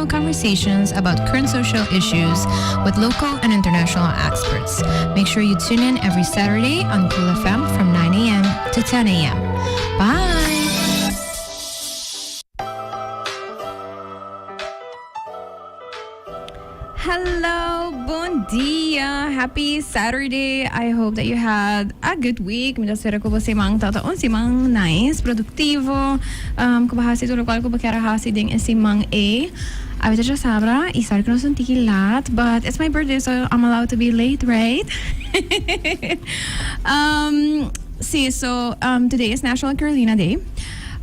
international conversations about current social issues with local and international experts. Make sure you tune in every Saturday on Cool FM from 9 a.m. to 10 a.m. Bye! Hello, bon dia, happy Saturday. I hope that you had a good week. Mi ta spera ku bo siman tabata un siman nice, produktivo, um, ku bo hasi tur lokual ku bo kier a hasi den e siman ei. Awe ta djasabra i sorry ku nos un tiki laat, but it's my birthday so I'm allowed to be late, right? um, sí, so um, today is National Carolina Day.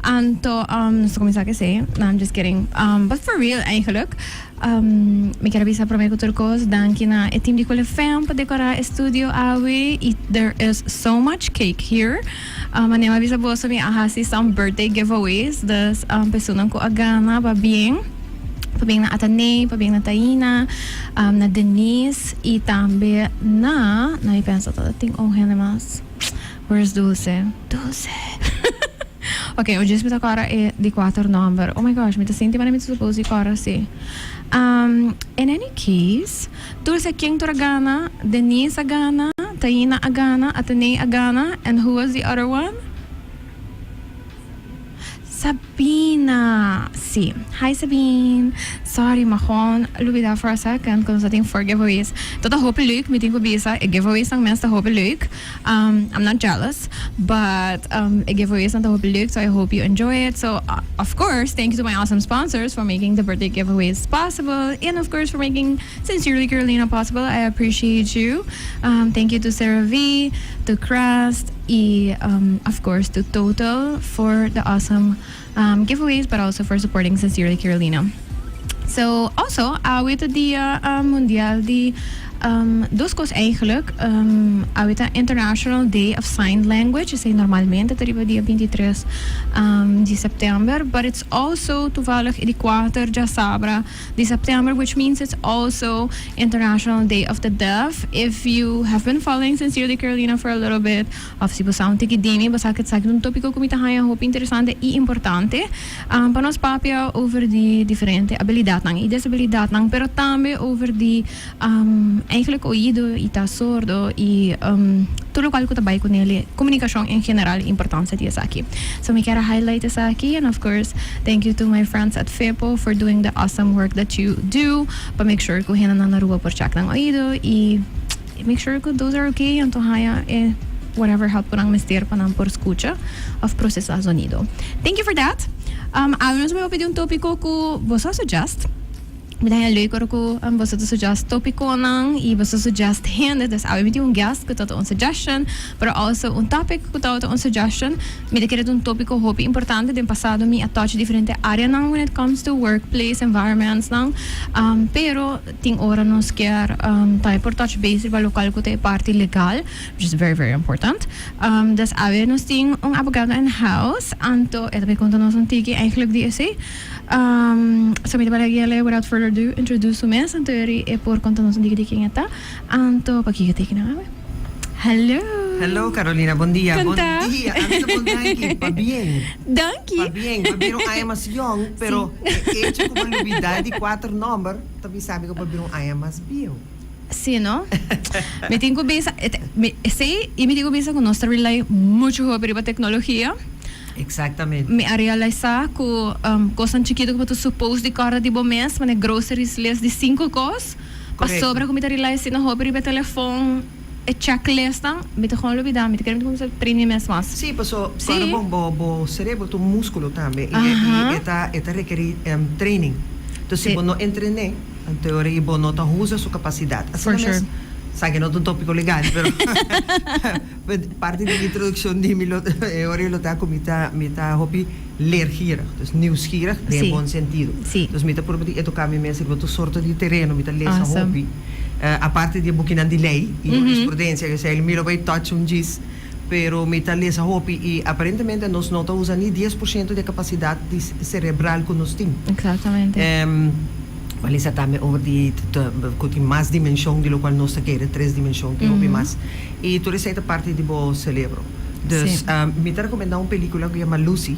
Anto, um, nos ta kuminsá ku esei. No, I'm just kidding. Um, but for real eigenlijk. Um, mi kier a bisa promé ku tur kos, danki na e team di Cool FM pa dekorá e studio awe i there is so much cake here. Um, manera mi a bisa boso mi a hasi some birthday giveaways, dus um, personan ku a gana pabien, pabien na Ataney, pabien na Taina, um, na Denise i tambe na, na mi pensa ta tin un hende mas. Where's Dulce? Dulce! Ok, ojes mi ta kòrda e di kuater nòmber. Oh my gosh, mi ta sinti manera mi ta supos di kòrda si. Um, in any case, Dulce ken tur a gana? Denise a gana, Taina a gana, Ateney a gana, and who was the other one? Sabina! Sí. Hi Sabine! Sorry, ma gewoon lubida for a second cu nos a tin four giveaways. Ta ta hopi leuk, mi tin cu bisa, e giveaways nan mes ta hopi leuk. Um, I'm not jealous, but um, e giveaways nan ta hopi leuk, so I hope you enjoy it. So, uh, of course, thank you to my awesome sponsors for making the birthday giveaways possible, and of course for making Sincerely Carolina possible. I appreciate you. Um, thank you to CeraVe, to Crest, y um, of course to Total for the awesome um, giveaways, but also for supporting Sincerely Carolina. So, also, awe ta dia uh, mundial di um, dos cos eigenlijk. Um, awe ta International Day of Sign Language, esey normalmente ta riba dia 23 um, di september, but it's also toevallig di 4 djasabra di september, which means it's also International Day of the Deaf. If you have been following Sincerely Carolina for a little bit, of si bo sa un tiki di mi, bo sa ku esaki ta un tópiko ku mi ta haña hopi interesante i importante um, pa nos papia over di diferente abilidatnan i desabilidatnan, pero tambe over di um, eigenlijk oido i ta sordo i um, tur lokual ku ta bai ku komunikashon en general, importansia di esaki. So mi kier a highlight esaki and of course thank you to my friends at FEPO for doing the awesome work that you do pa make sure ku hendenan na Aruba por check nan oido i make sure ku those are okay anto haña e whatever help ku nan mester pa nan por skucha of prosesá zonido. Thank you for that. Um, awe nos bai papia di un tópiko ku boso a suggest. Mi ta haña leuk ora ku boso ta suggest tópikonan i boso suggest hende. Dus awe mi tin un guest ku tabata un suggestion, pero also un topic ku tabata un suggestion. Mi ta kere ta un tópiko hopi importante. Den pasado mi a touch diferente áreanan when it comes to workplace environmentsnan. Pero tin ora nos kier tambe por touch base riba lokual ku ta e parti legal, which is very very important. Dus awe nos tin un abogado in house, anto e ta bay konta nos un tiki eigenlijk di esei. Um, so mi ta bai laga without further ado introduce su mes, anto eri e por konta nos un tiki di ken e ta, anto pakiko ta kinan awe. Hallo! Hallo Carolina, bon dia. Kon Bon ta? dia. Ami ta bon danki. Pabien. Danki. Pabien. Bo a bira un aña mas yong, pero e echo ku bo a lubida di kuater nomber ta bisa mi ku bo a bira un aña mas bieu. Si no? Mi tin ku bisa, mi, esei i mi tin ku bisa ku nos ta rely muchu hopi riba teknologia. Exactamente. Mi a realisá ku kosnan chikitu ku bo ta supose di kòrda di bo mes, manera groceries list di sinku kos, pasobra ku mi ta rely asina hopi riba e telefon, e checklistnan, mi ta gewoon lubidá, mi ta kere mi ta kuminsá train mi mes mas. Sí, paso kòrda bon, bo bo serebro ta un múskulo tambe i e ta e ta rekerí training. Entonces si bo no entrené, anto e ora ei bo no ta usa su kapasidat. Asina mes, sa ke no ta un tópiko legal, pero Parti di introduccion di mi lo e ora lo ta cu mi ta mi ta hopi leergierig, dus nieuwsgierig den e bon sentido. Dus mi ta purba di educa mi mes riba tur sorto di tereno, mi ta lesa hopi. Aparte di e bukinan di ley y jurisprudencia esei mi lo bay touch un djis, pero mi ta lesa hopi y aparentemente nos no ta usa ni dies por ciento di e capacidad di cerebral cu nos tin. Bo lesa tambe over di cu tin mas dimension di locual nos ta kere, tres dimension, tin hopi mas. Y tur esey ta parti di bo celebro. Dus mi ta recomenda un pelicula cu yama Lucy.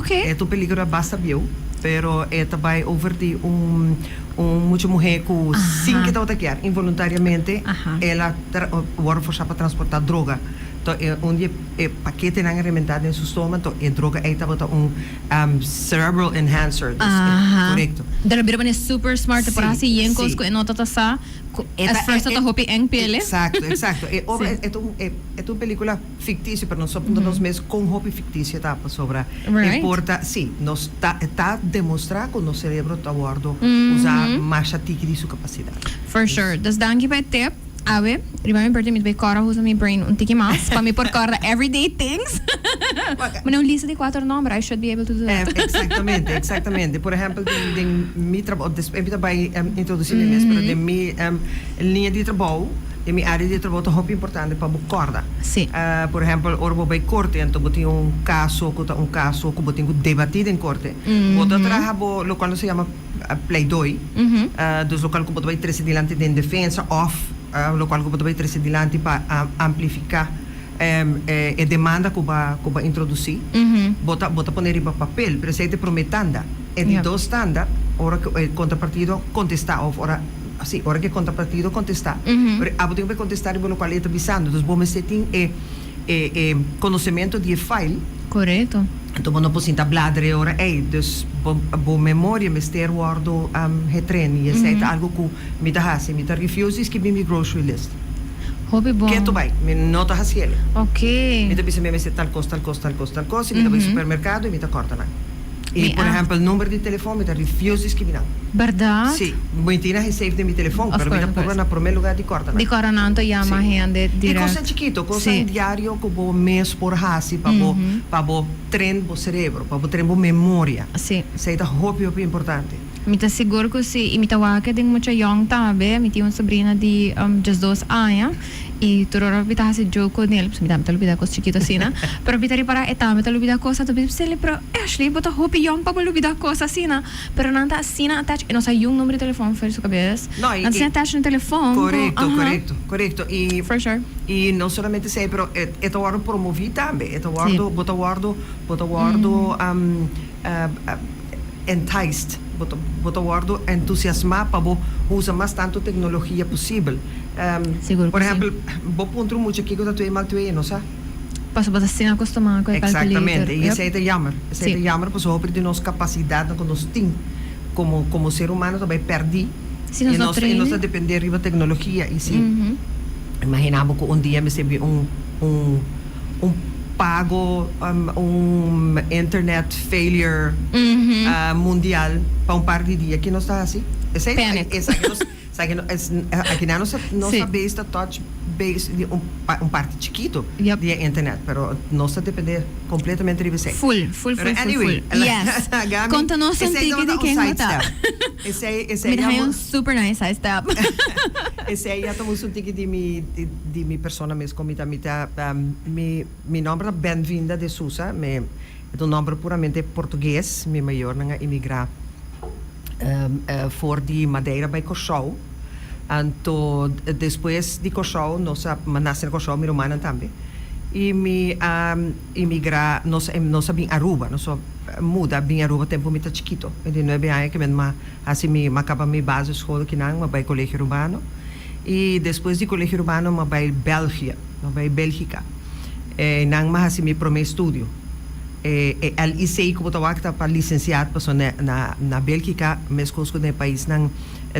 E ta un pelicula basta bieu. Pero e ta bai over di un un mucha muhé ku sin ke tabata kier, involuntariamente el a wòrdu forsá pa transportá droga. To e un di e paketenan a rementá den su stoma, to e droga ei tabata un cerebral enhancer, dus e korekto. Dor a bira manera super smart, e por hasi yen kos ku e no tabata sa, ku at first tabata hopi eng p'el. Eksakto, eksakto. E obra e ta un e ta un pelikula. Ficticio, pero nos a puntra nos mes con hopi ficticio ta, pasobra e por ta, si, nos ta, e ta demostra cu nos cerebro ta wordo usa masha tiki di su capacidad. For sure. Dus danki pa e tip. Awe, riba mi birthday mi ta bay cora usa mi brain un tiki mas pa mi por corda everyday things. Mane un lista di cuater nomber, I should be able to do that. Exactamente, exactamente. Por ehempel, den, den mi trabou, despues mi ta bay introduci mi mes, pero den mi liña di trabou, Den mi área di trabou ta hopi importante pa bo kòrda. Sí. Por ehèmpel, ora bo bai korte, anto bo tin un kaso ku ta un kaso ku bo tin ku debatí den korte. Bo ta traha bo lokual nos ta yama pleidoi, dus lokual ku bo ta bai trese dilanti den defensa òf lokual ku bo ta bai trese dilanti pa amplifiká e demanda ku bo ku bo a introdusí. Bo ta bo ta pone riba papel, pero esei ta e promé tanda. E di dos tanda, ora ku e kontrapartido kontestá òf ora. Si, ora ku e kontrapartido kontestá, pero abo tin ku por kontestá riba lokual e ta bisando. Dus bo mester tin e e e konosementu di e file. Korekto. Anto bo no por sinta bladra e ora ei. Dus bo bo memoria mester wòrdu getren i esei ta algu ku mi ta hasi. Mi ta refuse di skirbi mi grocery list. Hopi bon. Ketu bai, mi no ta hasi el. Ok. Mi ta bisa mi mester tal kos, tal kos, tal kos, tal kos i mi ta bai supermerkado i mi ta kòrta nan. I por ehempel number di telefon mi ta refuse di skibi nan. Berdad? Si, mi tin nan save den mi telefon, pero mi ta purba na prome lugar di corta nan. Di corta nan ta yama hende direct. I cosnan chikito, cosnan diario cu bo mes por haci pa bo pa bo train bo cerebro, pa bo train bo memoria. Si. Esey ta hopi hopi importante. Mi ta sigur cu si, y mi ta wak den mucha yong tambe, mi tin un sobrina di diesdos aña. I tur ora mi ta hasi joke ku Nel, pasobra mi tambe ta lubida kos chikitu asina, pero mi ta ripará e tambe ta lubida kos, anto mi ta bis'el, pero Ashley bo ta hopi yòn pa bo lubida kos asina, pero nan ta asina attached, e no sa yun number di telefòn for su kabes, No, i, nan ta asina i, attached na telefòn ku, korekto, aha. korekto, korekto, i, For sure. i no solamente esei, pero e, e ta wòrdu promoví tambe, e ta Sí. wòrdu, bo ta wòrdu, bo ta wòrdu enticed, bo ta, bo ta wòrdu entusiasmá pa bo usa mas tantu teknologia posibel. Sigur Por ku si. ehempel, bo puntra un mucha kiko ta twee mal twee, e no sa. Pasobra bo ta asina akostumá ku e kalkulator. Exactamente, i Yep. esei ta jammer. Esei ta Si. jammer pasobra hopi di nos kapasidatnan ku nos tin komo komo ser humano ta bai pèrdí. Si nos I no nos i nos ta train. dependé riba teknologia i si imaginá bo ku un dia mester bin un un un pago un internet failure mundial pa un par di dia, ke nos ta hasi? Esei ta Panic. esaki nos Sa ke es akinan nos nos Sí. ta base ta touch base di un pa un parti chikito Yep. di e internet, pero nos ta depende completamente riba esei. Full, full, Pero full, full, anyway, full. Yes. Gami, Conta nos un esei tiki tabata di un ken bo side ta. step. Esei, esei Mi ta ya haña bo un super nice side step. Esei ya ta un tiki di mi di di mi persona mes con mi ta mi ta mi mi nomber ta Benvinda de Sousa, mi e ta un nomber puramente portugues, mi mayornan a imigra. For di Madeira bai Kòrsou. Anto despues di Kòrsou nos a nase na Kòrsou, mi rumannan tambe. I mi a imigrá, nos nos a bin Aruba, nos a muda bin Aruba tempu mi ta chikito, mi tin nuebe aña ke mi a hasi mi, mi a kaba mi basisschool kinan, mi a bai Colegio Rubano. I despues di Colegio Rubano mi a bai Belgia, mi a bai Belgika. Einan mi a hasi mi promé studio. E LIC ku bo ta wak ta pa lisensiaat pasobra na na Belgika meskos ku den e paisnan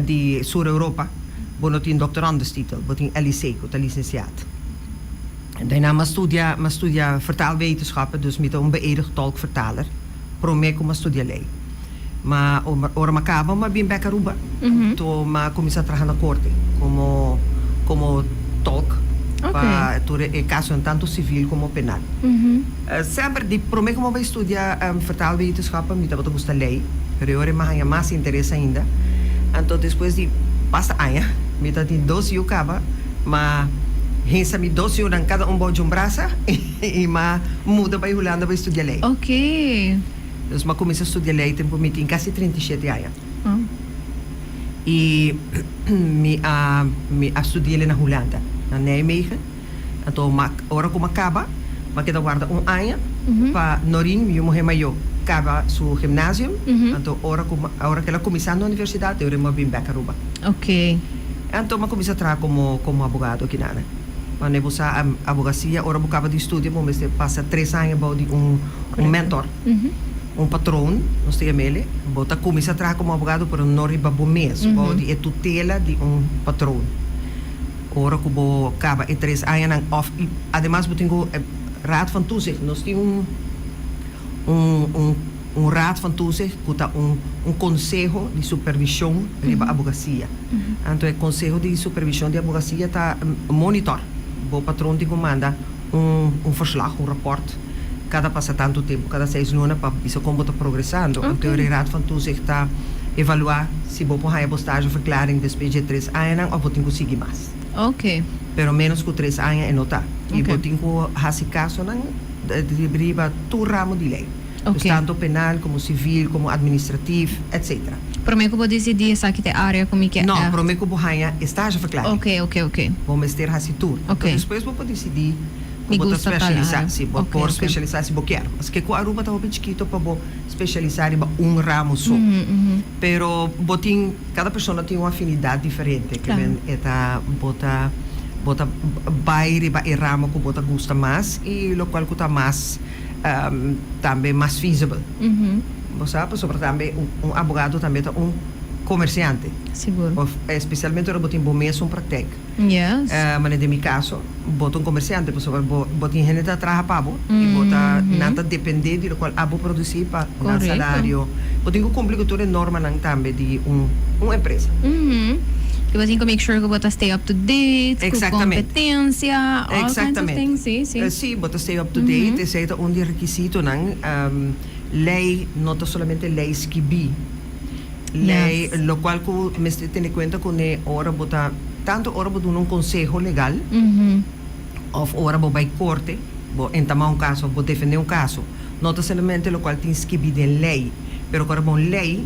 di Sur Europa bo no tin doctorandestitel, bo tin LIC ku ta lisensiaat. Daarna m'a studia m'a studia vertaalwetenschappen dus mi ta un beëdigd tolkvertaler promé ku m'a studia lei. Ma ora m'a kaba m'a bin bek Aruba anto m'a kuminsá traha na korte komo komo tolk pa tur e kasonan tantu sivil komo penal. Semper di promé ku m'a bai studia vertaalwetenschappen mi tabata gusta lei pero e ora m'a haña mas interes ainda. Anto despues di basta aña mi ta tin dos yu kaba m'a hinsa mi dos yunan kada un bou dje un brasa i m'a muda bai Hulanda bai studia lei. Dus m'a kuminsá studia lei tempu mi tin kasi 37 aña. I mi a mi a studi'el na Hulanda, na Nijmegen. Anto m'a ora ku m'a kaba, m'a keda warda un aña pa Noreen, mi yu muhé mayó. caba su gymnasium, anto ora cu ora cu el a cuminsa na universidad, e ora mi a bin bek Aruba. Anto mi a cuminsa traha como como abogado aki nana. Wanneer bo sa abogacia, ora bo caba di studia bo mester pasa 3 aña bou di un mentor, un patroon, nos ta yam'ele. Bo ta cuminsa traha como abogado, pero no riba bo mes, bou di e tutela di un patroon. Ora cu bo caba e 3 añanan of y ademas bo tin cu Raad van Toezicht, nos tin un Raad van Toezicht cu ta un conseho di supervision riba abogacia. Anto e conseho di supervision di abogacia ta monitor. Bo patroon tin cu manda un verslag, un rapport cada pasa tanto tempo, cada 6 luna, pa bisa con bo ta progresando. Anto e Raad van Toezicht ta evalua si bo por haya bo stageverklaring despues di 3 añanan of bo tin cu sigui mas. Pero menos cu 3 aña e no ta. Y bo tin cu haci casonan di riba tur ramo di ley. Dus tanto penal como civil, como administratief, etc. Prome cu bo dicidi esaki ta e area cu mi kier? No, prome cu bo haya stageverklaring. Bo mester haci tur. Despues bo por dicidi Mi cu bo ta gusta tal specialisa. Area. Si, bo por specialisa si bo kier. Maske cu Aruba ta hopi chikito pa bo specialisa riba un ramo so. Pero bo tin, cada persona tin un afinidad diferente. Ke men e ta bo ta bay riba e ramo cu bo ta gusta mas y locual cu ta mas tambe mas feasible. Bo sa, pasobra tambe un abogado tambe ta un comerciante. Of especialmente ora bo tin bo mes un praktijk. Maar den mi caso, bo ta un comerciante, pasobra bo tin hende ta traha pa bo y bo ta nan ta depende di locual abo produci pa nan salario. Bo tin cu cumpli cu tur e normanan tambe di un empresa. Y bo tin cu make sure cu bo ta stay up to date, cu competencia, all kinds of things. Si, bo ta stay up to date, esey ta un di requisitonan. Ley no ta solamente ley skibi. Ley, locual cu mester tene cuenta cu ne ora bo ta, tanto ora bo duna un conseho legal, of ora bo bay corte, bo entama un caso, bo defende un caso. No ta solamente locual tin skibi den ley, pero ora bon ley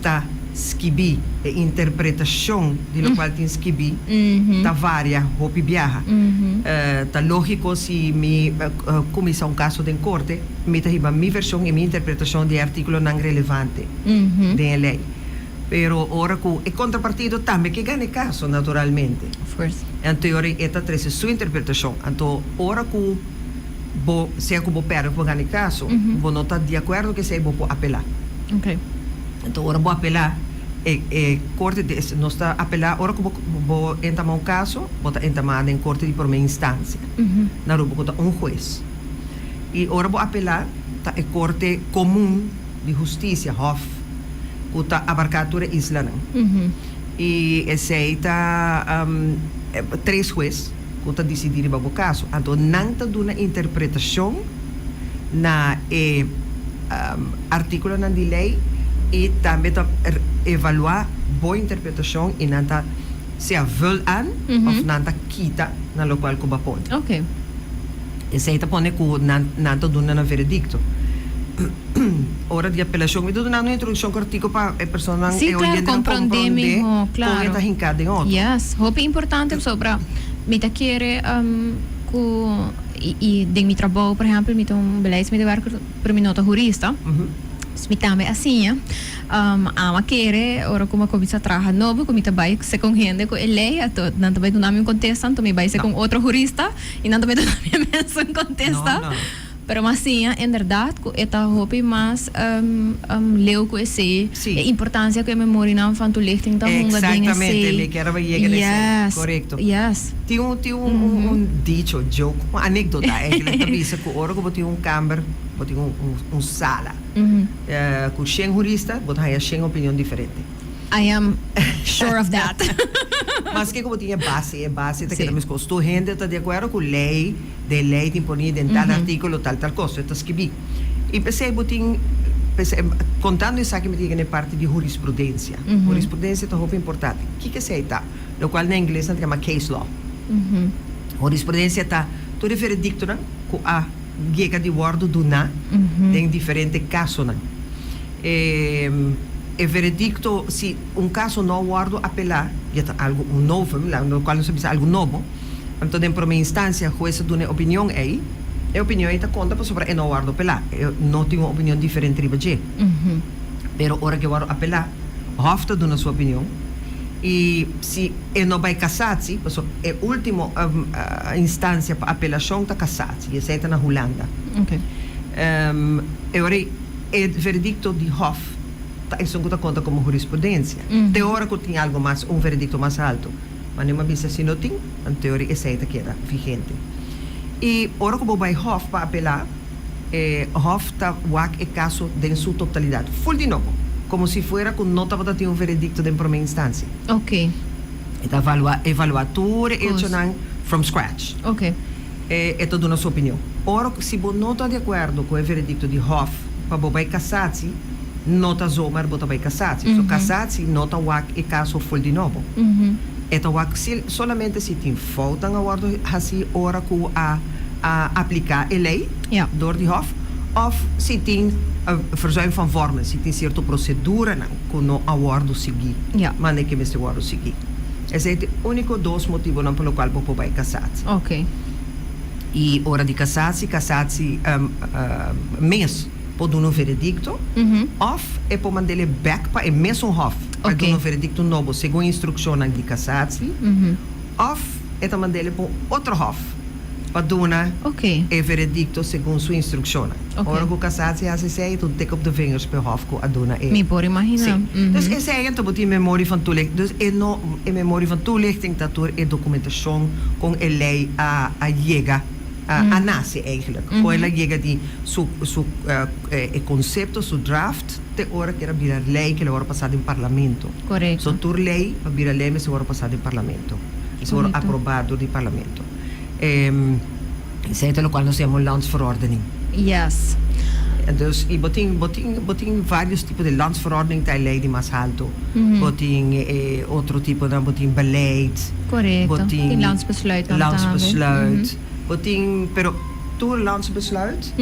ta skibi, e interpretacion di locual tin skibi ta varia hopi biaha. Ta logico, si mi cuminsa un caso den corte, mi ta hiba mi version y mi interpretacion di articulonan relevante den e ley. Pero ora cu e contrapartido tambe kier gana e caso, naturalmente. Of course. Anto e ta trece su interpretacion. Anto ora cu bo, sea cu bo perde of bo gana e caso, bo no ta di acuerdo cu esey, bo por apela. Anto ora bo apela, e corte di, nos ta apela ora cu bo entama un caso, bo ta entama den corte di prome instancia. Na Aruba cu ta un hues. Y ora bo apela, ta e corte comun di husticia, Hof, cu ta abarca tur e islanan. Y esey ta tres hues cu ta dicidi riba bo caso. Anto nan ta duna interpretacion na e articulonan di ley y tambe ta evalua bo interpretacion y nan ta sea vul aan of nan ta kita na locual cu bo a pone. Esey ta pone cu nan ta duna nan veredicto. Ora di apelacion, mi ta duna un introduccion cortico pa e personanan e oyentenan comprende comprende miho, con e ta hinca den otro. Yes, hopi importante pasobra mi ta kere cu y den mi trabou, por ehempel, mi ta un beleidsmedewerker, pero mi no ta hurista. Dus mi tambe a siña. Ami a kere ora cu mi a cuminsa traha nobo cu mi ta bay segun hende cu e ley, anto nan ta bay duna mi un contesta, anto mi bay segun otro hurista y nan ta bay duna mi e mesun contesta. No, no. Pero mi a siña inderdaad cu e ta hopi mas leu cu esey. E importancia cu e memorianan van toelichting ta hunga den esey. Exactamente, mi kier a yega na esey. Correcto. Tin un dicho, joke, un anecdota eigenlijk, ta bisa cu ora cu bo tin un kamer, bo tin un sala cu 100 hurista, bo ta haya 100 opinion diferente. I am sure of that. Maske cu bo tin e base ta keda mescos. Tur hende ta di acuerdo cu ley, de ley tin poni den tal articulo tal tal cos, ta skibi. Y pesey bo tin, pesey, contando esaki mi ta yega na e parti di jurisprudencia. Jurisprudencia ta hopi importante. Kico esey ta? Locual na ingles nan ta yama case law. Jurisprudencia ta tur e veredictonan cu a yega di wordo duna den diferente casonan. E veredicto, si un caso no wordo apela, ya ta algo un novum, lo cual nos ta bisa algo nobo. Anto den prome instancia hues a duna e opinion ey. E opinion ei ta konta pasobra e no a wòrdu apelá. E no tin un opinion diferente riba dje. Pero ora ku e wòrdu apelá, Hof ta duna su opinion i si e no bai kasatsi, pasobra e último instansia pa apelashon ta kasatsi i esei ta na Hulanda. E ora ei e veredikto di Hof ta esun ku ta konta komo hurisprudensia te ora ku tin algu mas, un veredikto mas altu. Manera mi a bisa si no tin, anto e ora esei ta keda vigente. I ora ku bo bai Hof pa apelá, e Hof ta wak e kaso den su totalidat, ful di nobo, komo si fuera ku no tabata tin un veredikto den promé instansia. E ta evaluá evaluá tur e echonan from scratch. E ta duna su opinion. Ora ku si bo no ta di akuerdo ku e veredikto di Hof pa bo bai kasatsi, no ta zomaar bo ta bai kasatsi. So kasatsi no ta wak e kaso ful di nobo. E ta wak si solamente si tin foutnan a wòrdu hasi ora ku a a apliká e lei dor di Hof òf si tin verzuim van vormen, si tin sierto proseduranan ku no a wòrdu sigui manera ke mester wòrdu sigui. Esei ta e úniko dos motibonan pa lokual bo por bai kasatsi. I ora di kasatsi, kasatsi mes por duna un veredikto òf e por mand'el bèk pa e mesun hòf pa e duna un veredikto nobo segun instrukshonnan di kasatsi òf e ta mand'el pa un otro hòf pa duna e veredikto segun su instrukshonnan. Ora ku kasatsi hasi esei e ta un tik op de vingers pa e hòf ku a duna e. Mi por imaginá. Sí. Dus esei anto bo tin memorie van toelichting. Dus e no e memorie van toelichting ta tur e dokumentashon kon e lei a a yega a nase eigenlijk. Kon el a yega di su su e konsepto, su draft te ora ku el a bira lei ku el a wòrdu pasá den parlamento. Korekto. So tur lei pa bira lei mester wòrdu pasá den parlamento. Mester wòrdu aprobá dor di parlamento. Esei ta lokual nos yama un landsverordening. Yes. Dus i bo tin bo tin bo tin varios tipo di landsverordening ta e lei di mas haltu. Bo tin e otro tiponan bo tin beleid. Korekto. Bo tin Tin landsbesluit nan tambe. Landsbesluit. Bo tin pero tur landsbesluit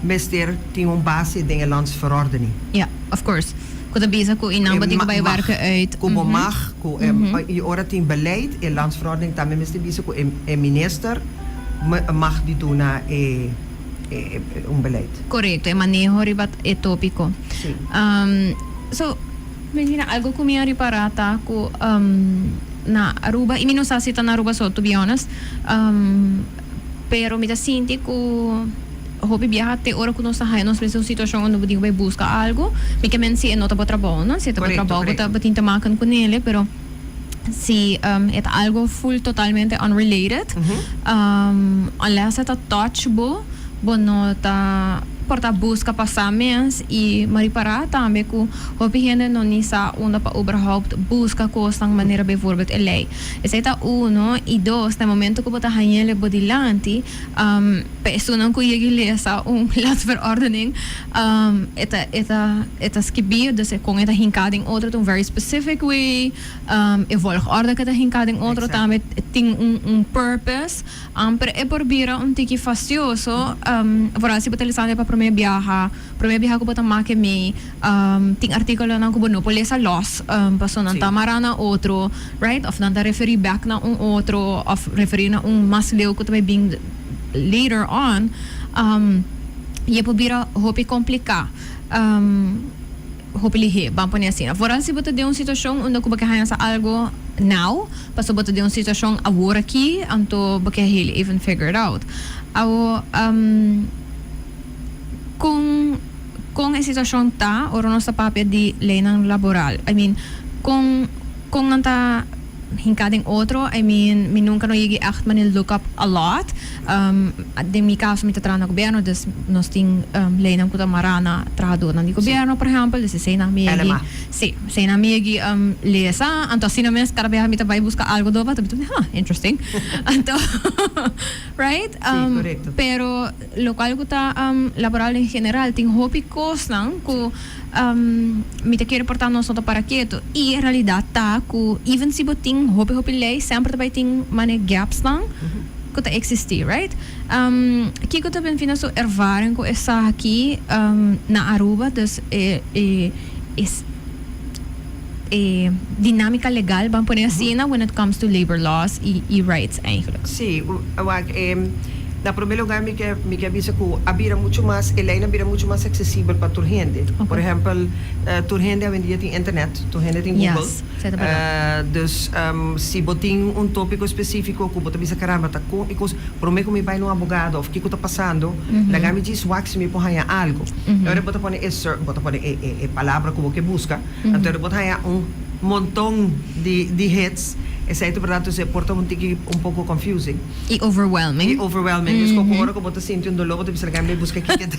mester tin un base den e landsverordening. Ja, of course. Ku ta bisa ku i nan bo tin ku bai werken uit. Ku bo mag ku i ora tin beleid e landsverordening tambe mester bisa ku e minister mag di duna e un beleid. Korekto, e maneho riba e topiko. Si. So, Melina, algo ku mi a ripará ta ku na Aruba, i mi no sa si ta na Aruba so, to be honest, pero mi ta sinti ku hopi biaha te ora ku nos ta haña nos mes den un situashon unda bo tin ku bai buska algu, mi ke men si e no ta bo trabou, no? Si e ta bo trabou bo ta bo tin te maken kunele, pero si e ta algu full totalmente unrelated, unless e ta touch bo, bo no ta por ta buska pa sa mes i mi a ripará tambe ku hopi hende no ni sa unda pa uberhaupt buska kosnan manera bijvoorbeeld e lei. Esei ta uno i dos na e momento ku bo ta hañ'el bo dilanti pa esunnan ku yega i lesa un landsverordening e ta e ta e ta skibí dus kon e ta hinká den otro ta un very specific way e volgorde ku e ta hinká den otro tambe tin un un purpose. Pero e por bira un tiki fastioso, vooral si bo ta lesando e pa prome biaha, prome biaha ku bo ta make mei, tin artíkulonan ku bo no por lesa lòs, pasobra nan ta mará na otro, right? Òf nan ta referí bèk na un otro, òf referí na un mas leu ku ta bai bin later on, i e por bira hopi kompliká. Hopi lihé, ban pone asina. Vooral si bo ta den un situashon unda ku bo ke haña sa algo now, pasobra bo ta den un situashon awor aki, anto bo ke heel even figure it out. Awo, kon kon e situashon ta ora nos ta papia di leynan laboral? I mean, kon kon nan ta hinká den otro? I mean, mi nunka no yegi ègt manera look up a lot. Den mi kaso mi ta traha na gobièrnu, dus nos tin leynan ku ta mará na trahadornan di gobièrnu, por ehèmpel, dus eseinan mi yegi, sí, eseinan mi yegi lesa. Anto asina mes kada biaha mi ta bai buska algu doba, ta mi ta, huh, interesting. Anto, right? Pero lokual ku ta laboral en general tin hopi kosnan ku Mi ta kere por ta nos no ta para ketu. I e realidat ta ku even si bo tin hopi hopi lei semper ta bai tin mane gapsnan ku ta eksistí, right? Kiko ta Benvina su ervaring ku esaki na Aruba? Dus e e e dinamika legal ban pone asina when it comes to labor laws i rights eigenlijk. Sí, wak e. Na promé lugá mi ke mi ke bisa ku a bira muchu mas e leinan a bira muchu mas aksesibel pa tur hende. Por ehèmpel, tur hende awendia tin internet, tur hende tin Google. Yes, esei ta bèrdat. Dus si bo tin un tópiko spesífiko ku bo ta bisa karamba ta kon e kos, promé ku mi bai na un abogado òf kiko ta pasando, laga mi djis wak si mi por haña algu. E ora bo ta pone e ser bo ta pone e e palabra ku bo ke buska, anto bo ta haña un monton di di hits. Esei ta bèrdat, dus e por ta un tiki un poko confusing. I overwhelming. I overwhelming. Dus koko ora ku bo ta sinti un doló bo ta bisa laga mi buska kiko ta.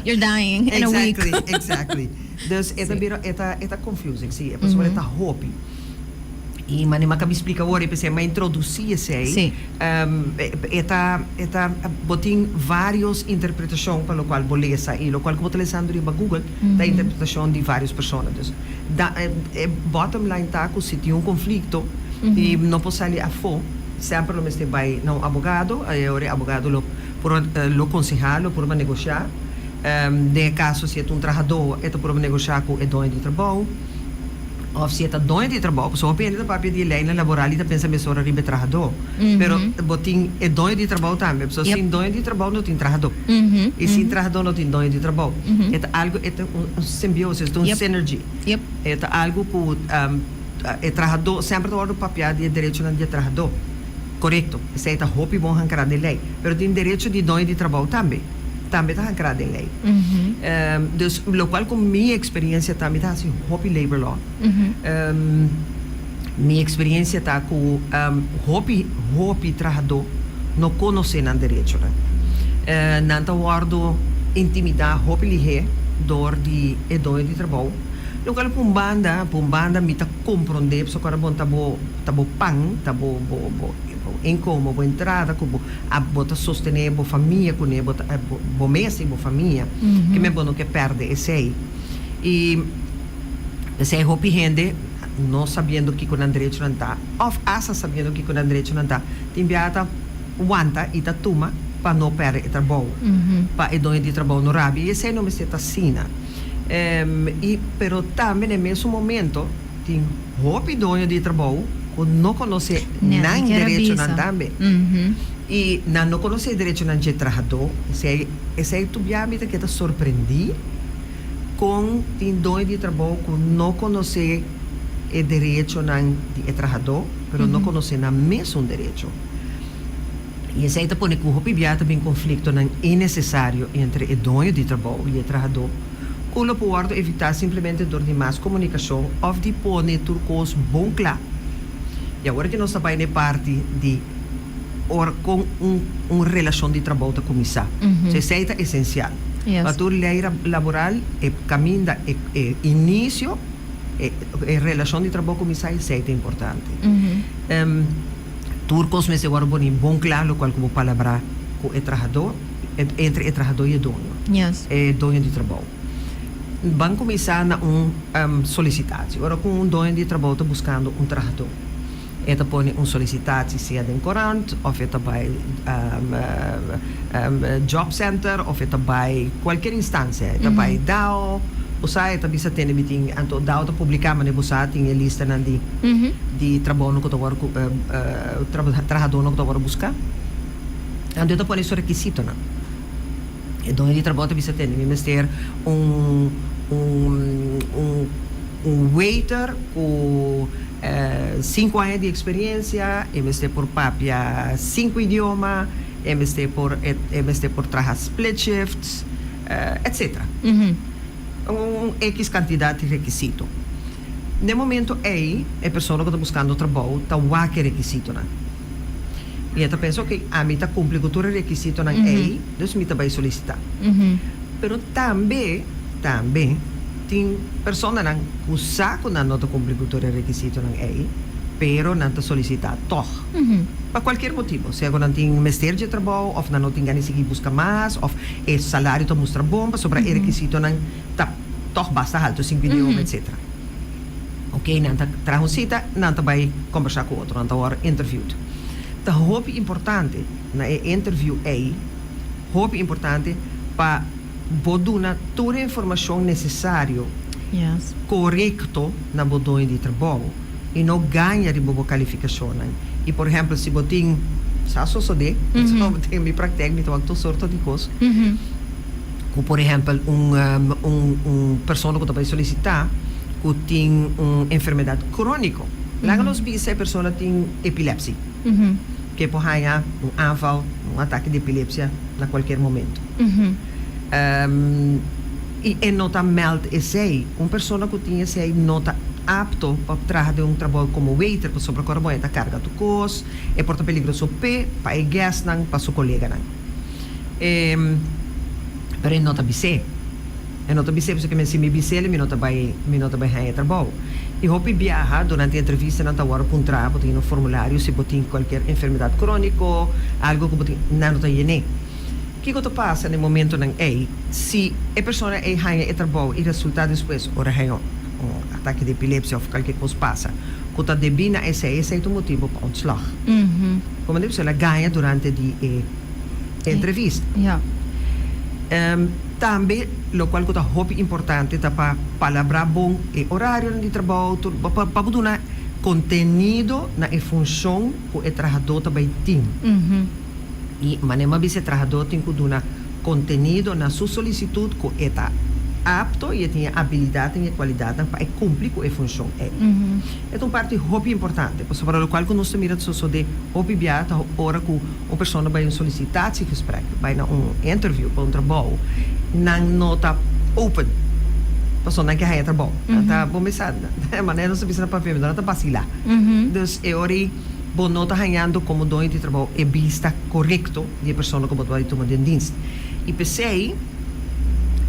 You're dying in a week. Exactly, exactly. Dus e ta bira e ta e ta confusing si, pasobra e ta hopi. I mane mi a kabi splika awor i p'esei mi a introdusí esei. Si. E ta e ta bo tin vários interpretashon pa lokual bo lesa i lokual ku bo ta lesando riba Google ta interpretashon di vários persona. Dus da e bottom line ta ku si tin un konflikto i no por sali afó. Semper lo mester bai na un abogado, e ora e abogado lo por lo konsehá, lo purba negoshá. Den e kaso si e ta un trahadó, e ta purba negoshá ku e doño di trabou. Òf si e ta doño di trabou, pasobra hopi hende ta papia di e leinan laboral i ta pensa mesora riba e trahadó. Pero bo tin e doño di trabou tambe, pasobra sin doño di trabou no tin trahadó. I sin trahadó no tin doño di trabou. E ta algu, e ta un simbiosis, e ta un synergy. E ta algu ku. E trahadó, semper ta wòrdu papiá di e derechonan di e trahadó. Korekto, esei ta hopi bon hankrá den lei. Pero tin derecho di doño di trabou tambe. Tambe ta hankrá den lei. Dus, lokual ku mi eksperensia ta, mi ta hasi hopi labor law. Mi eksperensia ta ku hopi, hopi trahadó no konosé nan derechonan. Nan ta wòrdu intimidá hopi lihé dor di e doño di trabou. Lokual pa un banda, pa un banda mi ta komprondé pasobra ku ora bon ta bo ta bo pan, ta bo bo bo inkomo, bo entrada ku bo a bo ta sostené bo famia kuné, bo ta bo mes i bo famia, ke men bo no ke pèrdè esei. I esei hopi hende no sabiendo kiko nan derechonan ta òf asta sabiendo kiko nan derechonan ta, tin biaha ta wanta i ta tuma pa no pèrdè e trabou, pa e doño di trabou no rabia i esei no mester ta asina. I pero tambe na e mesun momento tin hopi doño di trabou ku no konosé nan derechonan tambe. I nan no konosé e derechonan dje trahadó. Esei esei tur bia mi ta keda sorprendí kon tin doño di trabou ku no konosé e derechonan di e trahadó, pero no konosé nan mesun derecho. I esei ta pone ku hopi bia ta bin konfliktonan innesesario entre e doño di trabou i e trahadó, ku lo por wòrdu evitá simplemente dor di mas komunikashon òf di pone tur kos bon kla. I awor ke nos ta bai na e parti di ora kon un un relashon di trabou ta kuminsá. So esei ta esensial. Pa tur lei laboral e kaminda e e inisio e e relashon di trabou kuminsá esei ta importante. Tur kos mester wòrdu poni bon kla lokual ku bo palabrá ku e trahadó, entre e trahadó i e doño, e doño di trabou. Ban kuminsá na un solisitasi. Ora ku un doño di trabou ta buskando un trahadó, e ta pone un solisitasi sea den korant òf e ta bai job center òf e ta bai kualkier instansia, e ta bai dao, bo sa e ta bisa tende mi tin, anto dao ta publiká manera bo sa tin e listanan di. Di trabounan ku ta wòrdu trahadónan ku ta wòrdu buská. Anto e ta pone su rekisitonan. E doño di trabou ta bisa tende, mi mester un un un un waiter ku sinku aña di eksperensia, e mester por papia sinku idioma, e mester por e mester por traha split shifts, etsetera. Un ekis kantidat di rekisito. Den momento ei, e persona ku ta buskando trabou ta wak e rekisitonan. I e ta pensa, Oke, ami ta kumpli ku tur e rekisitonan ei, dus mi ta bai solisitá. Pero tambe, tambe tin personanan ku sa ku nan no ta kumpli ku tur e rekisitonan ei, pero nan ta solisitá tòg. Pa kualkier motibu, sea ku nan tin mester dje trabou òf nan no tin gana di sigui buska mas òf e salario ta mustra bon pasobra e rekisitonan ta. Tòg basta haltu sin pidi hom etcetera. Ok nan ta traha un sita nan ta bai kombersá ku otro nan ta wòrdu interviewd. Ta hopi importante na e interview ei hopi importante pa bo duna tur e informashon nesesario korekto na bo doño di trabou i no gaña riba bo kalifikashonnan. I por ehèmpel si bo tin. Sa sosodé, den mi praktijk mi ta wak tur sorto di kos. Ku por ehèmpel un un persona ku ta bai solisitá ku tin un enfermedat króniko. Laga nos bisa e persona tin epilepsi, ku e por haña un aanval, un atake di epilepsia na kualkier momento. I e no ta mèld esei. Un persona ku tin esei no ta apto pa traha den un trabou komo waiter pasobra ku ora bo e ta karga tur kos, e por ta peligroso p'e, pa e guestnan, pa su koleganan. E, pero e no ta bis'é. E no ta bis'é pasobra ke men si mi bis'el mi no ta bai, mi no ta bai haña e trabou. I hopi biaha durante e entrevistanan ta wòrdu puntrá, bo tin un formulario si bo tin kualkier enfermedat króniko, algu ku bo tin, nan no ta yen'é. Kiko ta pasa na e momentonan ei si e persona ei haña e trabou i resultá despues ora haña un atake di epilepsia òf kualke kos pasa ku ta debí na esei, esei ta un motibu pa ontslag. Komo di el a gaña durante di e entrevista. Tambe lokual ku ta hopi importante ta pa palabrá bon e orarionan di trabou tur pa bo duna kontenido na e funshon ku e trahadó ta bai tin. I manera mi a bisa e trahadó tin ku duna kontenido na su solisitut ku e ta apto i e tin e abilidatnan i e kualidatnan pa e kumpli ku e funshon ei. E ta un parti hopi importante pasobra lokual ku nos ta mira ta sosodé hopi bia ta ora ku un persona bai un solicitatiegesprek, bai na un interview pa un trabou, nan no ta open pasobra nan ke haña trabou. Nan ta, bo mester sa, manera nos ta bisa na papiamentu, nan ta basilá. Dus e ora ei. Bo no ta hañando komo doño di trabou e bista korekto di e persona ku bo ta bai tuma den dienst. I p'esei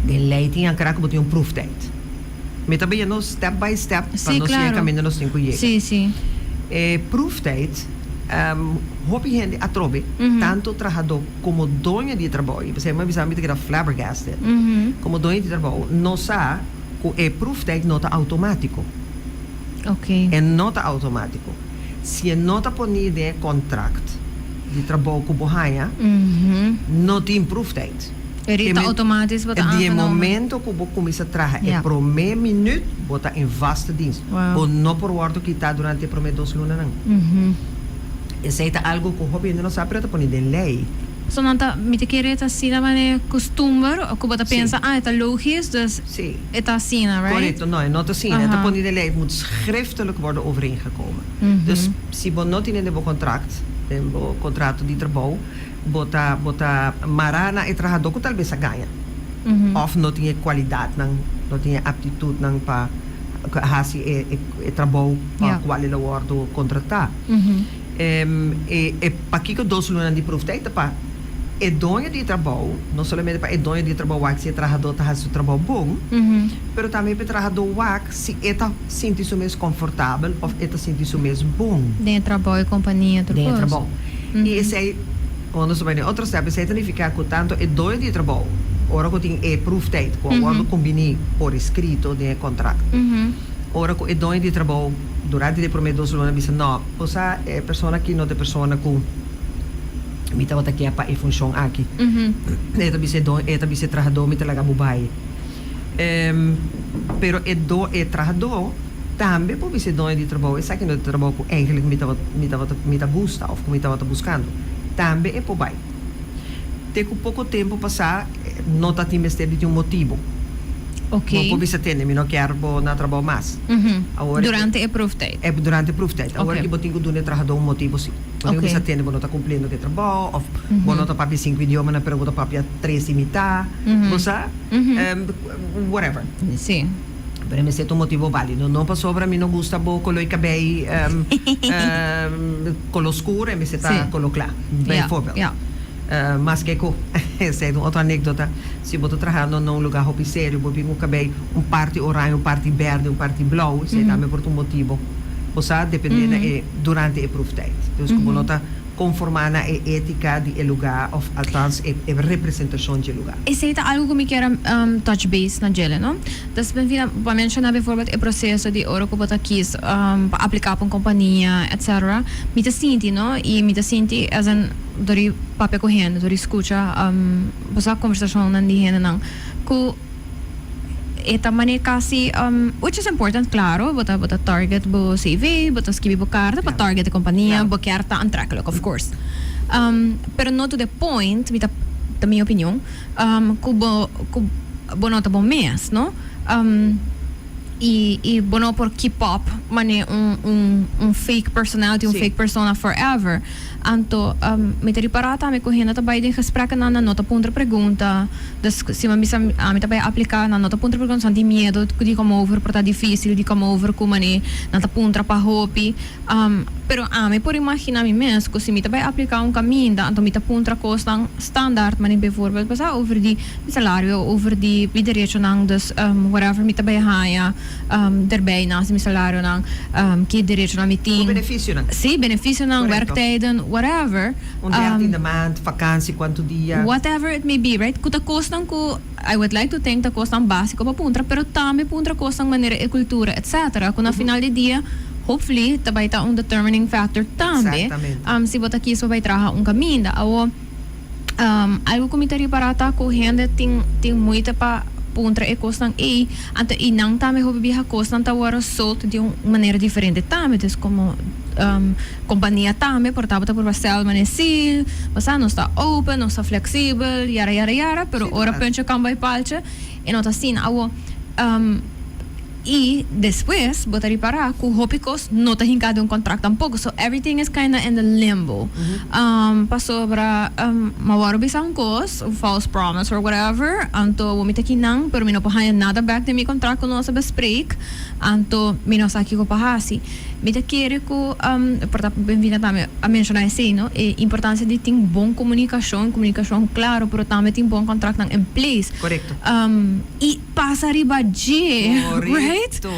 den lei tin ankara ku bo tin un proeftijd. Mi ta bayendo step by step pa nos yega kaminda nos tin ku yega. E proeftijd, hopi hende atrobe, tantu trahadó komo doño di e trabou, i p'esei mi a bisa mi ta keda flabbergasted, komo doño di trabou no sa ku e proeftijd no ta outomátiko. E no ta outomátiko. Si e no ta poní den e kontrakt di trabou ku bo haña, no tin proeftijd. E rit ta outomátis bo ta Di e momento ku bo kuminsá traha e promé minüt, bo ta in vaste dienst. Bo no por wòrdu kitá durante e promé dos lunanan. Esei ta algu ku hopi hende no sa, pero ta poní den lei. So nan ta, mi ta kere ta asina manera kustumber ku bo ta pensa, ah, e ta logis, dus e ta asina, right? Korekto, no, e no ta asina. E ta pone den lei, het moet schriftelijk worden overeengekomen. Dus si bo no tine den bo kontrakt, den bo kontrato di trabou, bo ta bo ta mará na e trahadó ku talbes a gaña òf no tin e kualidatnan, no tin e aptitutnan pa hasi e e trabou pa kual el a wòrdu kontratá. E pakiko dos lunan di proeftijd ta pa e doño di e trabou, no solamente pa e doño di e trabou wak si e trahadó ta hasi su trabou bon, pero tambe pa e trahadó wak si e ta sinti su mes konfortabel òf e ta sinti su mes bon. Den e trabou, e kompania, tur kos. Den e trabou. I esei, ora nos ta bai den otro step, esei ta nifiká ku tantu e doño di e trabou, ora ku tin e proeftijd ku a wòrdu kombiní por eskrito den e kontrakt, ora ku e doño di e trabou durante di e promé dos luna bisa no, Bo sa e persona aki no ta e persona ku mi tabata ke pa e funshon aki. E ta bisa e don, e ta bisa e trahadó mi ta laga bo bai. Pero e do, e trahadó tambe por bisa e doño di trabou esaki no ta e trabou ku eigenlijk mi tabata mi tabata mi ta gusta òf ku mi tabata buskando. Tambe e por bai. Te ku poko tempu pasá no ta tin mester di tin un motibu. Ok. Bo por bisa tende, mi no kier bo na trabou mas. Awor Durante e proeftijd. E durante e proeftijd. Awor Ok. ki bo tin ku duna e trahadó un motibu si. Bo tin ku Ok. bisa tende bo no ta kumpliendo ku e trabou òf bo no ta papia sinku idiomanan pero bo ta papia tres i mitá. Bo sa? Whatever. Si. Pero e mester ta un motibu válido. No pasobra mi no gusta bo koló i kabei koló skur, e mester ta koló kla. Bijvoorbeeld. Maske ku, esei ta un otro anékdota, si bo ta trahando na un lugá hopi serio, bo bin ku kabei un parti oranje, un parti bèrdè, un parti blou, esei tambe por ta un motibu. Bo sa dependé na e durante e proeftijd. Dus ku bo no ta. Konformá na e étika di e lugá òf althans e representashon dje lugá. Esei ta algu ku mi kier a touch base na djele, no? Dus Benvina, bo a menshoná bijvoorbeeld e proseso di ora ku bo ta kis pa apliká pa un kompania, etcetera. Mi ta sinti, no? I mi ta sinti as in dor di papia ku hende, dor di skucha bo sa kombersashonnan di hendenan ku E ta manera casi, which is important claro, bo ta bo ta target bo CV, bo ta skibi bo carta pa target e compania, bo kier ta aantrekkelijk of course. Pero no to the point, mi ta ta mi opinion, ku bo ku bo no ta bo mes, no? I i bo no por keep up mane un un un fake personality, un fake persona forever. Anto mi ta ripará tambe ku hende ta bai den gespreknan, nan no ta puntra pregunta. Dus si mi bisa ami ta bai apliká, nan no ta puntra pregunta, nan tin miedo di kom over por ta difísil di kom over ku mane nan ta puntra pa hopi. Pero ami por imaginá mi mes ku si mi ta bai apliká un kaminda, anto mi ta puntra kosnan standaard, mane bijvoorbeeld pasá over di mi salario, over di mi derechonan, dus whatever mi ta bai haña derbij naast mi salarionan, ki derechonan mi tin. Ku benefisionan. Sí, benefisionan, werktijden, whatever. Un dertiende maand, vakantie, kuantu dia. Whatever it may be, right? Ku ta kosnan ku I would like to think ta kosnan básiko pa puntra, pero tambe puntra kosnan manera e kultura, etcetera, ku na final di dia, hopefully, ta bai ta un determining factor tambe, si bo ta kis pa bai traha un kaminda. Awo, algu ku mi ta ripará ta ku hende tin tin moeite pa puntra e kosnan ei, anto i nan tambe hopi biaha kosnan ta wòrdu sold di un manera diferente tambe, dus komo Kompania tambe por tabata purba stel manera si, bo sa, nos ta open, nos ta flexibel, yara yara yara, pero ora punche kan bai palche e no ta asina. Awo, i despues bo ta ripara ku hopi kos no ta hinka den un kontrakt tampoko, so everything is kinda in the limbo. Pasobra mi a wòrdu bisa un kos, un false promise or whatever, anto bo mi ta kinan, pero mi no por haña nada bèk den mi kontrakt ku nos a bespreek, anto mi no sa kiko pa hasi. Mi ta kere ku, por ta Benvina tambe a menshoná esei, no? E importansia di tin bon komunikashon, komunikashon klaro, pero tambe tin bon kontraktnan in place. Korekto. I pasa riba dje, right? Korekto.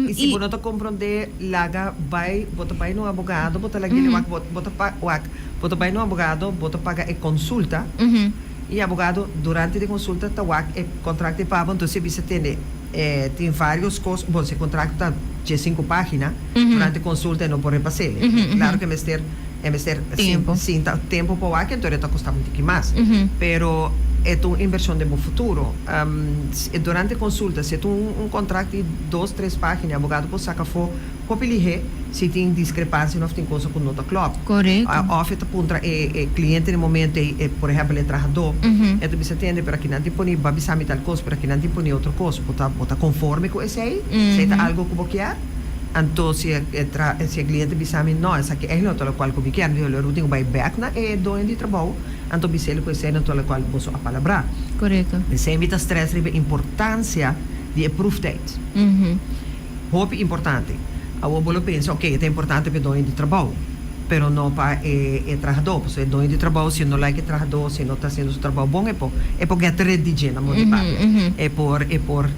I si bo no ta komprondé, laga bai, bo ta bai na un abogado, bo ta laga dile wak, bo ta pa, wak, bo ta bai na un abogado, bo ta paga e konsulta, i e abogado durante di konsulta ta wak e kontrakt ei pa bo, entonces e bisa tende. E tin varios cos, bon si e contrato ta diescinco pagina, durante consulta e no por repasele. Claro que mester e mester sinta tempo pa wak enton e ta costa un tiki mas. Pero e ta un inversion den bo futuro. Durante consulta si e ta un contract di dos tres pagina e abogado por saca afo hopi lihé si tin discrepancia of tin cosa cu no ta klop. Of e ta puntra e cliente na e momento ey, por ehempel e trahador, e ta bisa tende pero aki nan tin poni bo a bisa mi tal cos pero aki nan tin poni otro cos, bo ta bo ta conforme cu esey? Esey ta algo cu bo kier? Anto si e tra si e cliente bisa mi no esaki ey no ta locual cu mi kier, mi di lo tin cu bay bek na e doño di trabou anto bis'el cu esey no ta locual boso a palabrá. Esey mi ta stress riba e importancia di e proeftijd. Hopi importante. Awor bo lo pensa, ok, e ta importante pa e doño di trabou, pero no pa e e trahadó. Pasobra e doño di trabou, si e no like e trahadó, si e no ta hasiendo su trabou bon, e por e por get rid di dje, na modo di papia. E por e por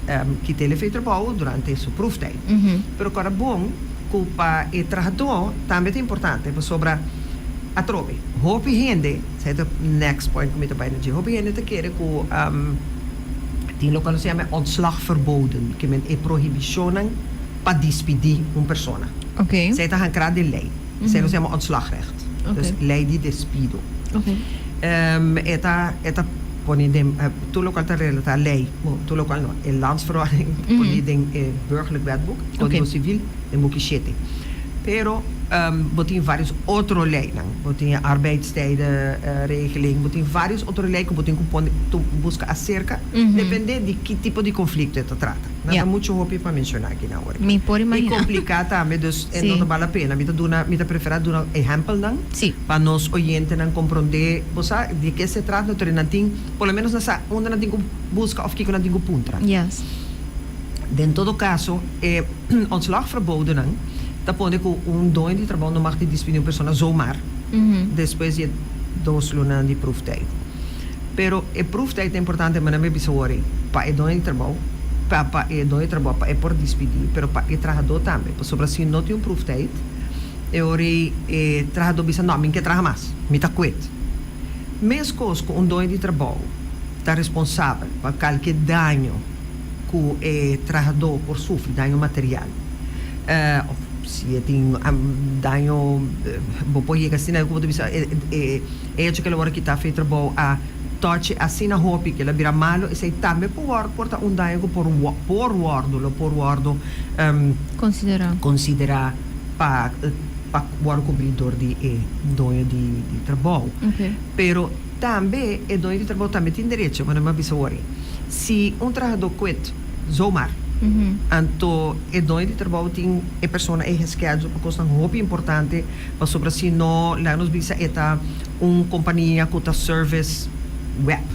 kita el efe trabou durante su proeftijd. Pero kòrda bon ku pa e trahadó tambe ta importante, pasobra atrobe hopi hende, esei ta next point ku mi ta bai na dje, hopi hende ta kere ku. Tin loke nos yama e ontslagverboden, ke men e prohibishonnan pa dispidí un persona. Esei ta hankrá den lei. Esei nos yama ontslagrecht. Dus lei di despido. E ta e ta pone den tur lokual ta relatá lei, bon tur lokual no, e landsverordening ta pone den e burgerlijk wetboek, kódigo sivil, den buki shete. Pero bo tin varios otro leynan, bo tin e arbeidstijdenregeling, bo tin varios otro ley ku bo tin ku pone tu buska aserka, depende di ki tipo di konflikto e ta trata. Nan ta muchu hopi pa menshoná aki na ora. Mi por I imaginá. kompliká tambe, dus e no ta bal la pena. Mi ta duna, mi ta preferá duna ehèmpelnan pa nos oyentenan komprondé, bo sa di ke se trata, anto nan tin, por lo menos nan sa unda nan tin ku buska òf kiko nan tin ku puntra. Den todo kaso e ontslagverbodennan ta pone ku un doño di trabou no mag di dispidí un persona zomaar despues di e dos lunanan di proeftijd. Pero e proeftijd ta importante manera mi a bisa wor ei, pa e doño di trabou, pa pa e doño di trabou pa e por dispidí, pero pa e trahadó tambe. Pasobra si no tin un proeftijd e ora ei e trahadó bisa no, mi no ke traha mas, mi ta kuet. Meskos ku un doño di trabou ta responsabel pa kalke daño ku e trahadó por sufri daño material òf si e tin daño bo por yega asina ku bo ta bisa e hecho ku el a wòrdu kitá for e trabou a tòchi asina hopi ku el a bira malu esei tambe por wòrdu por ta un daño ku por por wòrdu lo por wòrdu konsiderá pa. Pa wòrdu kubrí dor di e doño di trabou. Pero tambe e doño di trabou tambe tin derecho, manera mi a bisa wòri. Si un trahadó quit zomaar, anto e doño di trabou tin e persona ei geschedule pa kosnan hopi importante, pasobra si no, laga nos bisa e ta un kompania ku ta service web.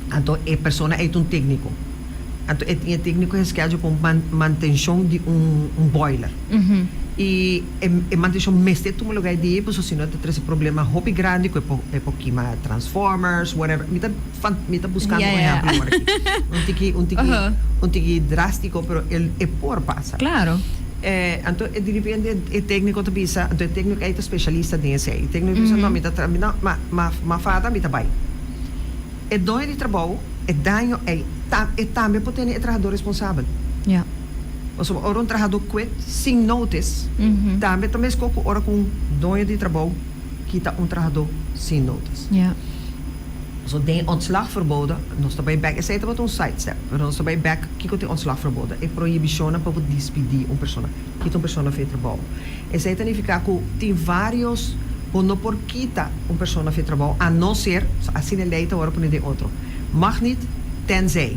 Anto e persona ei ta un tékniko. Anto e tin e tékniko geschedule pa un mantenshon di un boiler. I e mantenshon mester tuma lugá e dia pasobra si no e ta trese problema hopi grandi ku e por e por kima transformers whatever. Mi ta mi ta buskando un ehèmpel awor aki. Un tiki un tiki un tiki drástiko pero e por pasa. Anto e diripente e tékniko ta bisa anto e tékniko ei ta speshalista den esei. E tékniko ta bisa no mi ta tra mi no ma ma ma fada mi ta bai. E doño di trabou e daño ei ta e tambe por tene e trahadó responsabel. Pasobra ora un trahadó quit sin notice tambe ta meskos ku ora ku un doño di trabou kita un trahadó sin notice. So den ontslagverboden nos ta bai bek, esei tabata un side step, pero nos ta bai bek kiko tin ontslagverboden, e prohibishonnan pa bo dispidí un persona, kita un persona for e trabou. Esei ta nifiká ku tin vários bo no por kita un persona for e trabou a no ser, asina e lei ta wòrdu pone den otro, mag niet tenzij.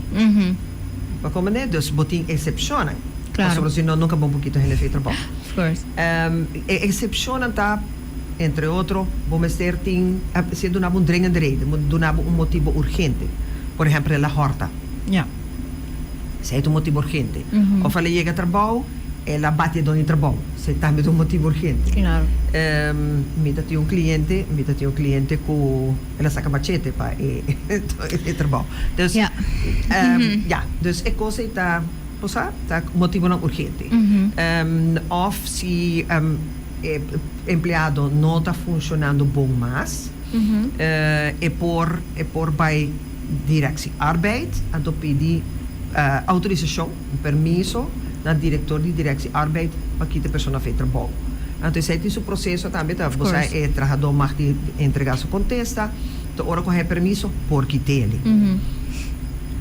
Bo komprendé? Dus bo tin eksepshonnan. Pasobra si no nunka bo por kita hende for e trabou. E eksepshonnan ta, entre otro, bo mester tin, si e duna bo un dringende reden, bo duna bo un motibu urgente. Por ehèmpel, el a hòrta. Esei ta un motibu urgente. Òf el a yega trabou, el a bati e doño di trabou. Esei tambe ta un motibu urgente. Mi ta tin un kliente, mi ta tin un kliente ku el a saka machete pa e e trabou. Dus, ya, dus e kos ei ta, bo sa, ta motibunan urgente. Òf si e empleado no ta funshonando bon mas, e por e por bai Directie Arbeid anto pidi autorisashon, un permiso, na director di Directie Arbeid pa kita e persona fe trabou. Anto esei tin su proceso tambe, ta bo sa e trahadó mag di entrega su contesta, ta ora cu haña permiso por kit'eli.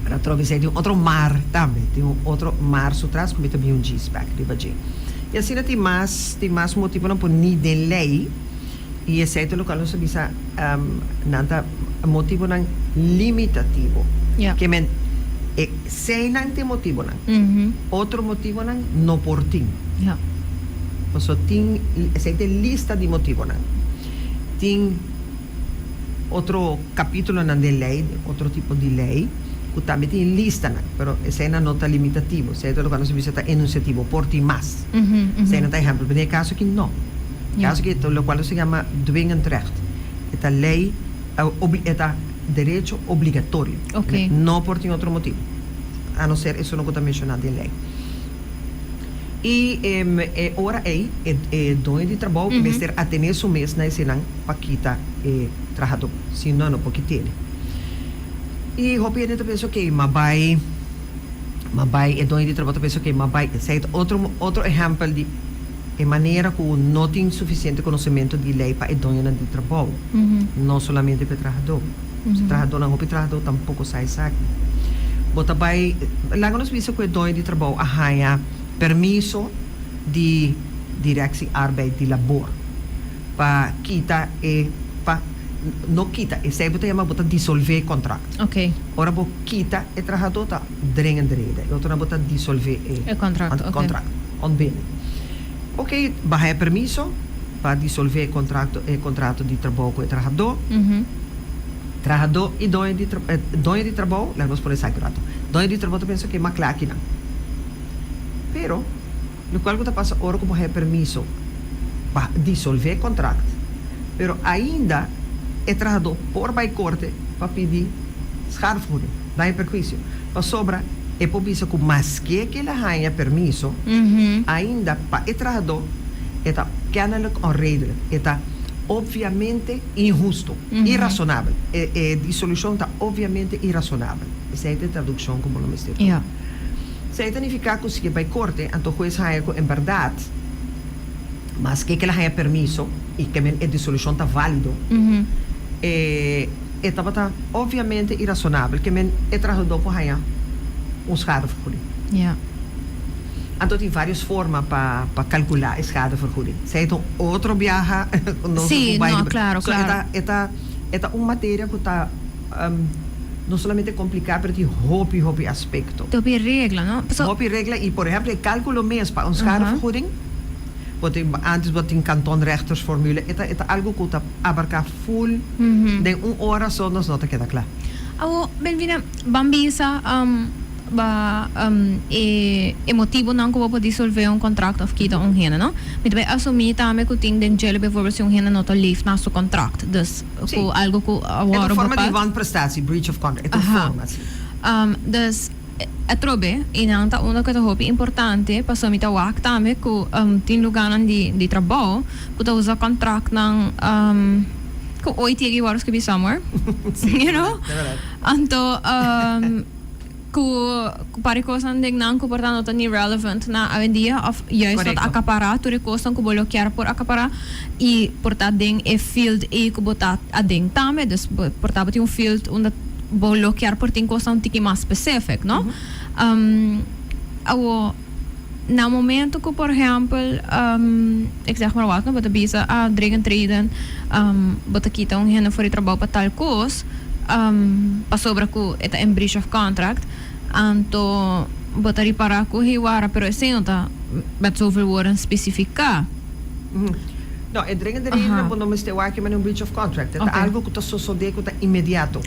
Pero atrobe esei tin un otro mar tambe, tin un otro mar su tras cu mi ta bin un djis bek riba dje. Y asina tin mas, tin mas motibonan poni den ley y esei ta locual nos ta bisa nan ta motibonan limitativo. Ke men e seinan tin motibonan, otro motibonan no por tin. Pasobra tin, esei ta e lista di motibonan. Tin otro capitulonan den ley, otro tipo di ley, cu tambe tin listanan, pero eseinan no ta limitativo, esei ta loke nos a bisa ta enunciativo, por tin mas. Eseinan ta ehempel, pero den e caso aki no. E caso aki ta locual nos ta yama dwingend recht, e ta ley, e ta derecho obligatorio, no por tin otro motibo, a no ser esun cu ta menciona den ley. I e ora ei e doño di trabou mester atené su mes na esenan pa kita e trahadó, si no, no por kit'é. I hopi hende ta pensa, okey, m'a bai, m'a bai, e doño di trabou ta pensa, okey, m'a bai. Esei ta otro, otro ehèmpel di e manera ku no tin sufisiente konosementu di lei pa e doñonan di trabou, no solamente pa e trahadó. Si trahadónan, hopi trahadó tampoko sa esaki. Bo ta bai, laga nos bisa ku e doño di trabou a haña permiso di Directie Arbeid di Labor pa kita e, pa no kita, esei bo ta yama bo ta disolvé e kontrakt. Ora bo kita e trahadó ta dringende reden, e otronan bo ta disolvé e kontrakt, ontbinding. Oke, bo a haña permiso pa disolvé e kontrakto, e kontrato di trabou ku e trahadó. Trahadó i doño di doño di trabou, laga nos pone esaki un rato, doño di trabou ta pensa ke mas kla akinan. Pero, lokual ku ta pasa ora ku bo haña permiso pa disolvé e kontrakt, pero ainda e trahadó por bai korte pa pidi schadevergoeding, daño perhuisio, pasobra e por bisa ku maske ke el a haña permiso, ainda pa e trahadó e ta kennelijk onredelijk, e ta obviamente inhusto, irasonabel. E e disolushon ta obviamente irasonabel. Esei ta e tradukshon ku bo lo mester tuma. Esei ta nifiká ku si e bai korte, anto hues haña ku en bèrdat maske ke el a haña permiso i ke men e disolushon ta válido, e e tabata obviamente irasonabel, ke men e trahadó por haña un schadevergoeding. Anto tin varios forma pa pa calcula e schadevergoeding. Esey ta un otro biaha cu nos Sí, lo bay no, riba. claro, So e claro. ta e ta e ta un materia cu ta no solamente complica pero tin hopi hopi aspecto. Hopi regla, no? Paso. Hopi regla y por ehempel e calculo mes pa un schadevergoeding, bo tin antes bo tin kantonrechtersformule, e ta e ta algo cu ta abarca full den un ora so nos no ta keda cla. Awo, Melvina, ban bisa ba e e motibonan ku bo por disolvé un kontrakt òf kita un hende, no? Mi ta bai asumí tambe ku tin den djele bijvoorbeeld si un hende no ta leef na su kontrakt, dus Sí. ku algu ku E ta a un wòrdu forma di bepaald. wanprestatie, breach of contract, e ta un Aha. forma, sí. Dus atrobe i nan ta unda ku ta hopi importante pasobra mi ta wak tambe ku tin lugánan di di trabou ku ta usa kontraktnan ku ooit yega i wòrdu skibí somewhere, Sí, you know? ta bèrdat. Anto ku ku par di kosnan den nan ku por ta no ta ni relevant na awendia òf juist no ta Korekto. akapará tur e kosnan ku bo lo kier por akapará i por ta den e field ei ku bo ta aden tambe. Dus bo por ta bo tin un field unda bo lo kier por tin kosnan un tiki mas specific, no? Awo na momento ku por ehèmpel ik zeg maar wat no bo ta bisa ah dringend reden bo ta kita un hende for di trabou pa tal kos pasobra ku e ta in breach of contract anto bo ta ripará ku hey wara pero esei no ta met zoveel woorden spesifiká. No, e dringende reden bo no mester wak manera un breach of contract. E ta algo ku ta sosodé ku ta inmediato.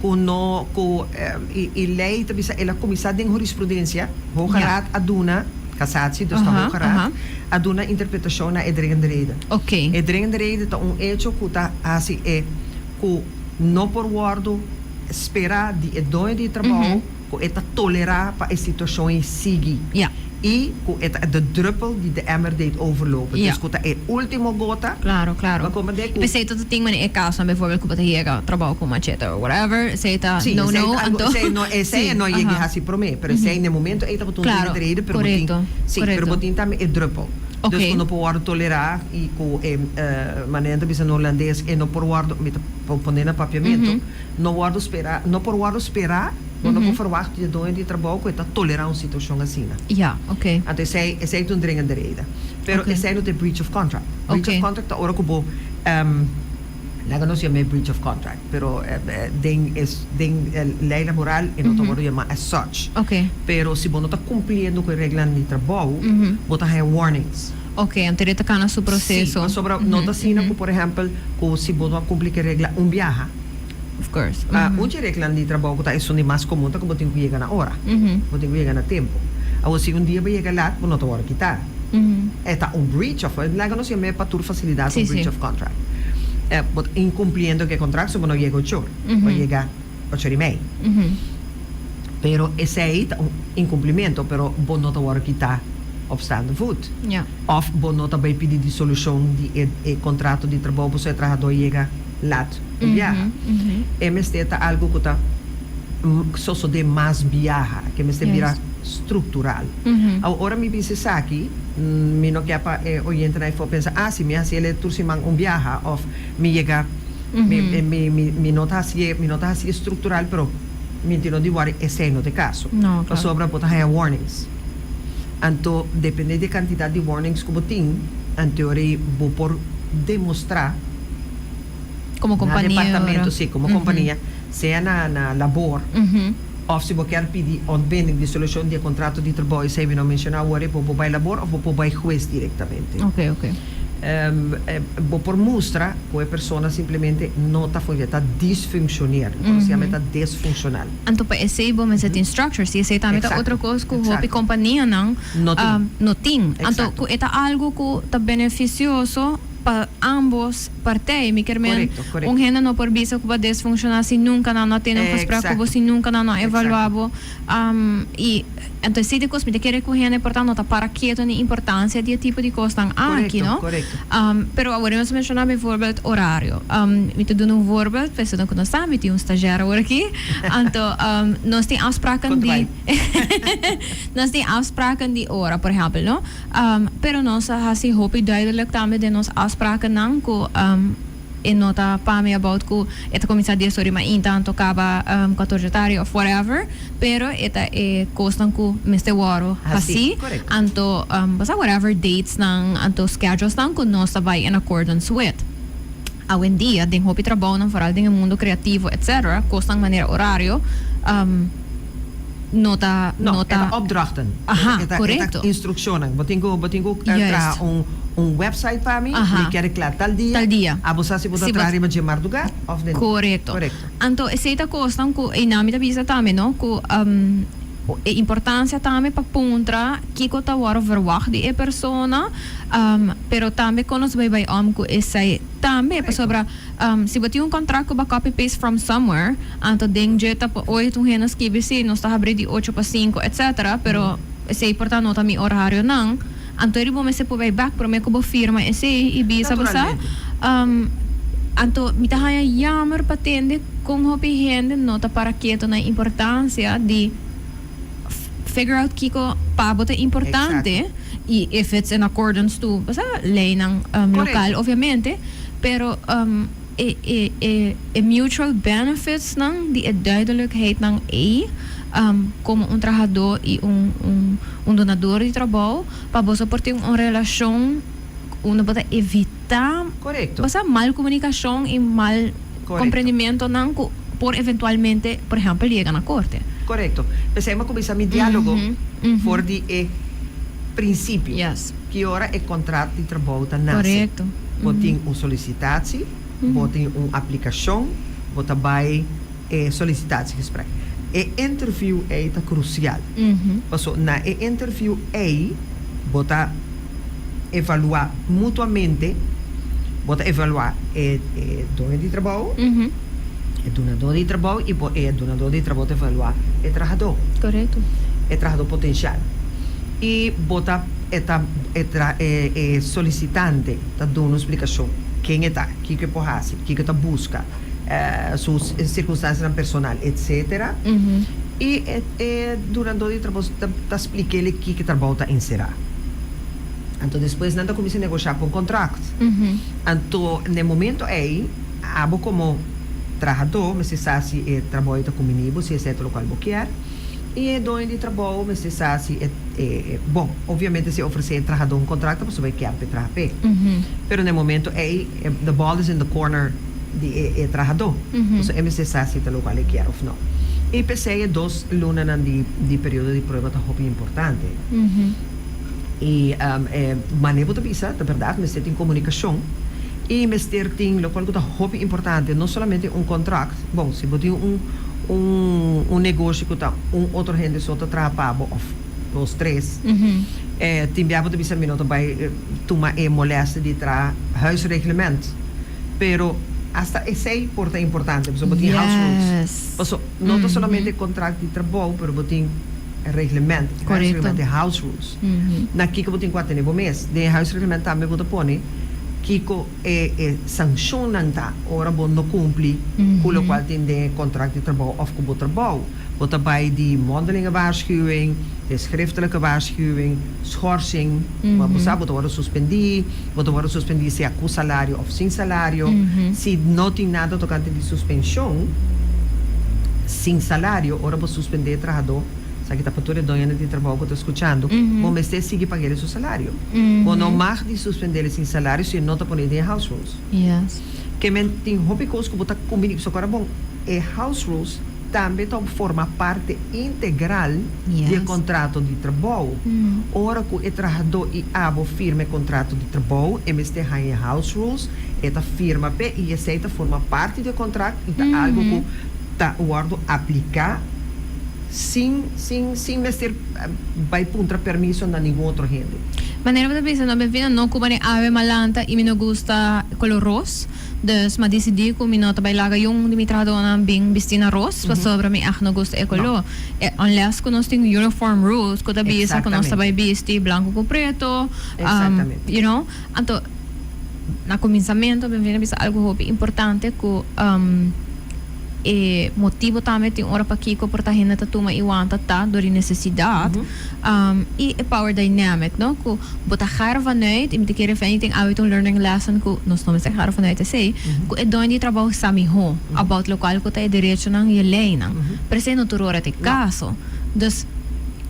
Ku no ku e lei ta bisa el a kuminsá den hurisprudensia, Hoge Raad a duna, Cassatie, dus ta Hoge Raad, a duna interpretashon na e dringende reden. E dringende reden ta un echo ku ta hasi e ku no por wòrdu spera di e doño di e trabou ku e ta tolerá pa e situashon ei sigui i ku e ta de druppel di de emmer deed overlopen. Dus ku ta e último gota. Claro, claro. Bo comprende ku. I p'esei ta tin manera e kasonan bijvoorbeeld ku bo ta yega trabou ku machete or whatever, esei ta Sí, no esei no, ta algo, anto. esei no, esei e no yega hasi promé, pero esei na e momento ei tabata un Claro, dringende reden, pero bo tin, korekto, sí, pero bo korekto. tin tambe e druppel. Dus ku no por wòrdu tolerá i ku e manera nan ta bisa na hulandes e no por wòrdu, mi ta pone na papiamentu, no wòrdu spera, no por wòrdu spera, bo no por ferwagt di e doño di trabou ku e ta tolerá un situashon asina. Ja, oké. Anto esei, esei ta un dringende reden. Pero esei no ta e breach of contract. Breach of contract ta ora ku bo, laga nos yam'é breach of contract, pero den e, den lei laboral e no ta wòrdu yamá as such. Pero si bo no ta kumpliendo ku e reglanan di trabou, bo ta haña warnings. Oké, anto e ta kana su proseso. Sí, pasobra no ta asina ku, por ehèmpel, ku si bo no a kumpli ku e regla un biaha, Of course. Un dje reglanan di trabou ku ta esun di mas komun ta ku bo tin ku yega na ora. Bo tin ku yega na tempu. Awor si un dia bo yega lat, bo no ta wòrdu kitá. E ta un breach of, laga nos yam'é pa tur fasilidat un breach of contract. Bo ta inkumpliendo ku e kontrakt so bo no yega ocho or. Bo yega ocho or i mei. Pero esei ta un inkumplimentu, pero bo no ta wòrdu kitá op staande voet. Òf bo no ta bai pidi disolushon di e kontrato di trabou pasobra e trahadó yega lat un biaha. E mester ta algu ku ta sosodé mas biaha, ke mester bira struktural. Awor, ora mi bisa esaki, mi no ke pa e oyentenan ei for pensa, ah, si mi hasi el tur siman un biaha òf mi yega, mi no ta hasié, mi no ta hasié struktural, pero mi tin no di wòri, esei no ta e kaso. Pasobra bo ta haña warnings. Anto, dependé di e kantidat di warnings ku bo tin, anto ora ei bo por demostrá. Como Na compania departamento, ora. sí, como compania, sea na na labor of si bo kier pidi ontbinding, disolucion di e contrato di trabou, esey mi no menciona awor, bo por bay labor of bo por bay huez directamente. Ok, ok. Bo por mustra cu e persona simplemente no ta funciona, ta disfunccioneer, lo nos yama e ta disfuncional. Anto pa esey bo mester tin structures y esey tambe ta otro cos cu hopi companianan No tin. no tin. Anto cu e ta algo cu ta beneficioso pa ambos partij. Mi kier men un hende no por bisa cu bo a desfunciona si nunca nan no a tene un gesprek cu bo, si nunca nan no a evalua bo. Y enton esey di cos mi ta kere cu hende por ta no ta para keto ni importancia di e tipo di cosnan aki, no? Pero awor nos a menciona bijvoorbeeld horario. Mi ta duna un voorbeeld, pa esunnan cu no sa, mi tin un stagiair awor aki. Anto nos tin afspraken di nos tin afspraken di ora, por ehempel, no? Pero nos a hasi hopi duidelijk tambe den nos afsprakennan ku E no ta pa mi about ku e ta kuminsá 10 or di mainta anto kaba 14 di tardi of whatever, pero e ta e kosnan ku mester wòrdu Hasí, hasí, korekto. Anto basa whatever datesnan anto schedulesnan ku nos ta bai in accordance with. Awendia den hopi trabounan, vooral den e mundo kreativo etc., kosnan manera orario no ta No, no e ta ta opdrachten. Aha, E ta korekto. instrukshonnan. Bo tin ku traha un website pa mi, mi kier kla tal dia. Tal dia. Abo sa si bo ta Si bo traha riba dje mardugá òf den Korekto. Korekto. Anto esei ta kosnan ku einan mi ta bisa tambe, no, ku e importansia tambe pa puntra kiko ta wòrdu verwacht di e persona, pero tambe kon nos bai bai om ku esei tambe, pasobra si bo tin un kontrakt ku bo a copy paste from somewhere, anto den dje ta ooit un hende skibi si nos ta habri di 8 pa 5 etcetera, pero esei por ta no ta mi orarionan, anto eri bo mester por bai bèk promé ku bo firma esei i bisa bo sa. Naturalmente. Anto mi ta haña jammer pa tende kon hopi hende no ta para keto na importansia di figure out kiko pa bo ta importante i if it's in accordance to, bo sa, leynan lokal obviamente, pero e mutual benefits nan di e duidelijkheid nan ei komo un trahadó i un dunador di trabou pa boso por tin un relashon unda bo ta evitá, bo sa, mal komunikashon i mal komprendimentonan ku por eventualmente, por ehèmpel, yega na korte. Korekto. P'esei mi a kuminsá mi diálogo for di e prinsipio. Ki ora e kontrato di trabou ta nase. Bo tin un solisitatie, bo tin un aplikashon, bo ta bai e sollicitatiegesprek. E interview ei ta krusial. Paso na e interview ei bo ta evaluá mutuamente, bo ta evaluá e doño di trabou, e dunadó di trabou i bo e dunadó di trabou ta evaluá e trahadó. E trahadó potensial. I bo ta e ta e tra e e solisitante ta duna un splikashon ken e ta, kiko e por hasi, kiko e ta buska, su sirkunstansianan personal, etsetera. I e e dunadó di trabou ta ta splik'é kiko e trabou ta enserá. Anto despues nan ta kuminsá negoshá pa un kontrakt. Anto na e momento ei abo komo trahadó mester sa si e trabou ei ta kumbiní bo, si esei ta lokual bo kier. I e doño di trabou mester sa si e e bon, obviamente si e ofresé e trahadó un kontrakt pasobra e kier pa e traha p'e. Pero na e momento ei the ball is in the corner di e e trahadó. Pasobra e mester sa si ta lokual e kier òf no. I p'esei e dos lunanan di di periodo di prueba ta hopi importante. I e manera bo ta bisa ta bèrdat mester tin komunikashon i mester tin lokual ku ta hopi importante, no solamente un kontrakt. Bon, si bo tin un un un negoshi ku ta un otro hende so ta traha pa bo òf dos tres, tin bia bo ta bisa mi no ta bai tuma e molèste di traha huisreglement, pero asta esei por ta importante pasobra bo tin house rules. Pasobra no ta solamente kontrakt di trabou pero bo tin reglement, huisreglement e house rules. Na kiko bo tin ku atene bo mes. Den e huisreglement tambe bo ta pone kiko e e sanshonnan ta ora bo no kumpli ku lokual tin den e kontrakt di trabou òf ku bo trabou. Bo ta bai di mondelinge waarschuwing, te schriftelijke waarschuwing, schorsing, bo sa bo ta wòrdu suspendí, bo ta wòrdu suspendí sea ku salario òf sin salario. Si no tin nada tokante di suspenshon sin salario, ora bo suspendé e trahadó, esaki ta pa tur e doñonan di trabou ku ta skuchando, bo mester sigui pag'é su salario. Bo no mag di suspendé sin salario si e no ta pone den e house rules. Ke men tin hopi kos ku bo ta kumbiní. So kora bon, e house rules tambe ta forma parte integral di e kontrato di trabou. Ora ku e trahadó i abo firma e kontrato di trabou, e mester haña e house rules, e ta firma p'e i esei ta forma parti di e kontrakt i ta algu ku ta wòrdu apliká sin sin sin mester bai puntra permiso na ningun otro hende. Manera bo ta bisa no Benvina, no ku mane awe malanta i mi no gusta kolor ros, dus m'a disidí ku mi no ta bai laga yun di mi trahadónan bin bistí na ros pasobra mi ègt no gusta e koló. Unless ku nos tin uniform rules ku ta bisa ku nos ta bai bisti blanku ku preto, you know. Anto na kuminsamentu Benvina bisa algu hopi importante ku. E motibo tambe tin ora pakico por ta hende ta tuma y wanta ta door di necesidad. Y e power dynamic, no? Cu bo ta gaar vanuit, y mi ta kere if anything awe ta un learning lesson cu nos no mester gaar vanuit esey, cu e doño di trabou sa miho about locual cu ta e derechonan y e leynan. Pero esey no tur ora ta e caso. Dus,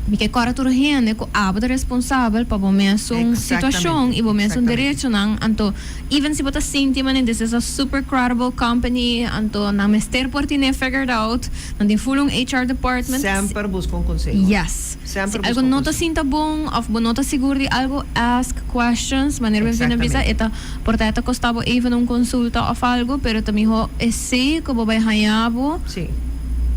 mi ke cora tur hende cu abo ta responsabel pa bo mesun situacion y bo mesun derechonan, anto even si bo ta sinti manera this is a super credible company, anto nan mester por tine figured out, nan tin full un HR department. Semper busca un conseho. Yes. Semper Si busca algo un no ta conseho. sinta bon of bo no ta sigur di algo, ask questions. Manera bo vin a bisa e ta por ta e ta costa bo even un consulta of algo, pero ta miho esey cu bo bay haña bo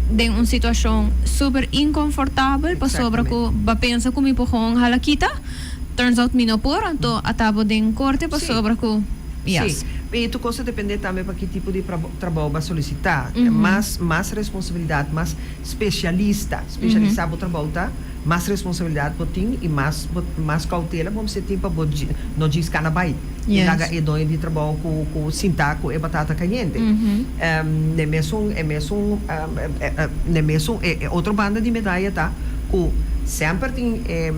den un situacion super inconfortabel pasobra cu bo a pensa cu mi por gewoon hala kita. Turns out mi no por, anto a ta bo den korte pasobra ku yes. Sí, i tur kos ta dependé tambe pa ki tipo di trabou bo a solisitá. Mas mas responsabilidat, mas spesialista, spesialisá bo trabou ta, mas responsabilidat bo tin i mas bo mas koutela bo mester tin pa bo no djis kana bai i laga e doño di trabou ku ku sintá ku e batata kayente. N'e mesun e mesun n'e mesun e otro banda di medaya ta ku semper tin e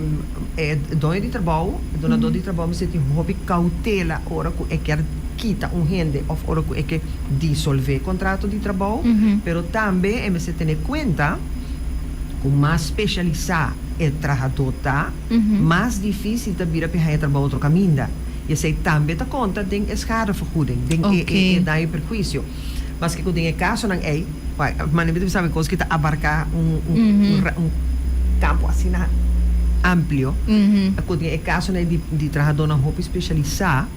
E doño di trabou, e dunadó di trabou mester tin hopi kautela ora ku e kier kita un hende òf ora ku e ke disolvé kontrato di trabou, pero tambe e mester tene kuenta ku mas spesialisá e trahadó ta, mas difísil ta bira pa e haña trabou otro kaminda. I esei tambe ta konta den e schadevergoeding, den e daño i perhuisio. Maske ku den e kasonan ei, manera mi ta bisa mi kos ki ta abarká un un kampo asina amplio, ku den e kasonan ei di trahadónan hopi spesialisá,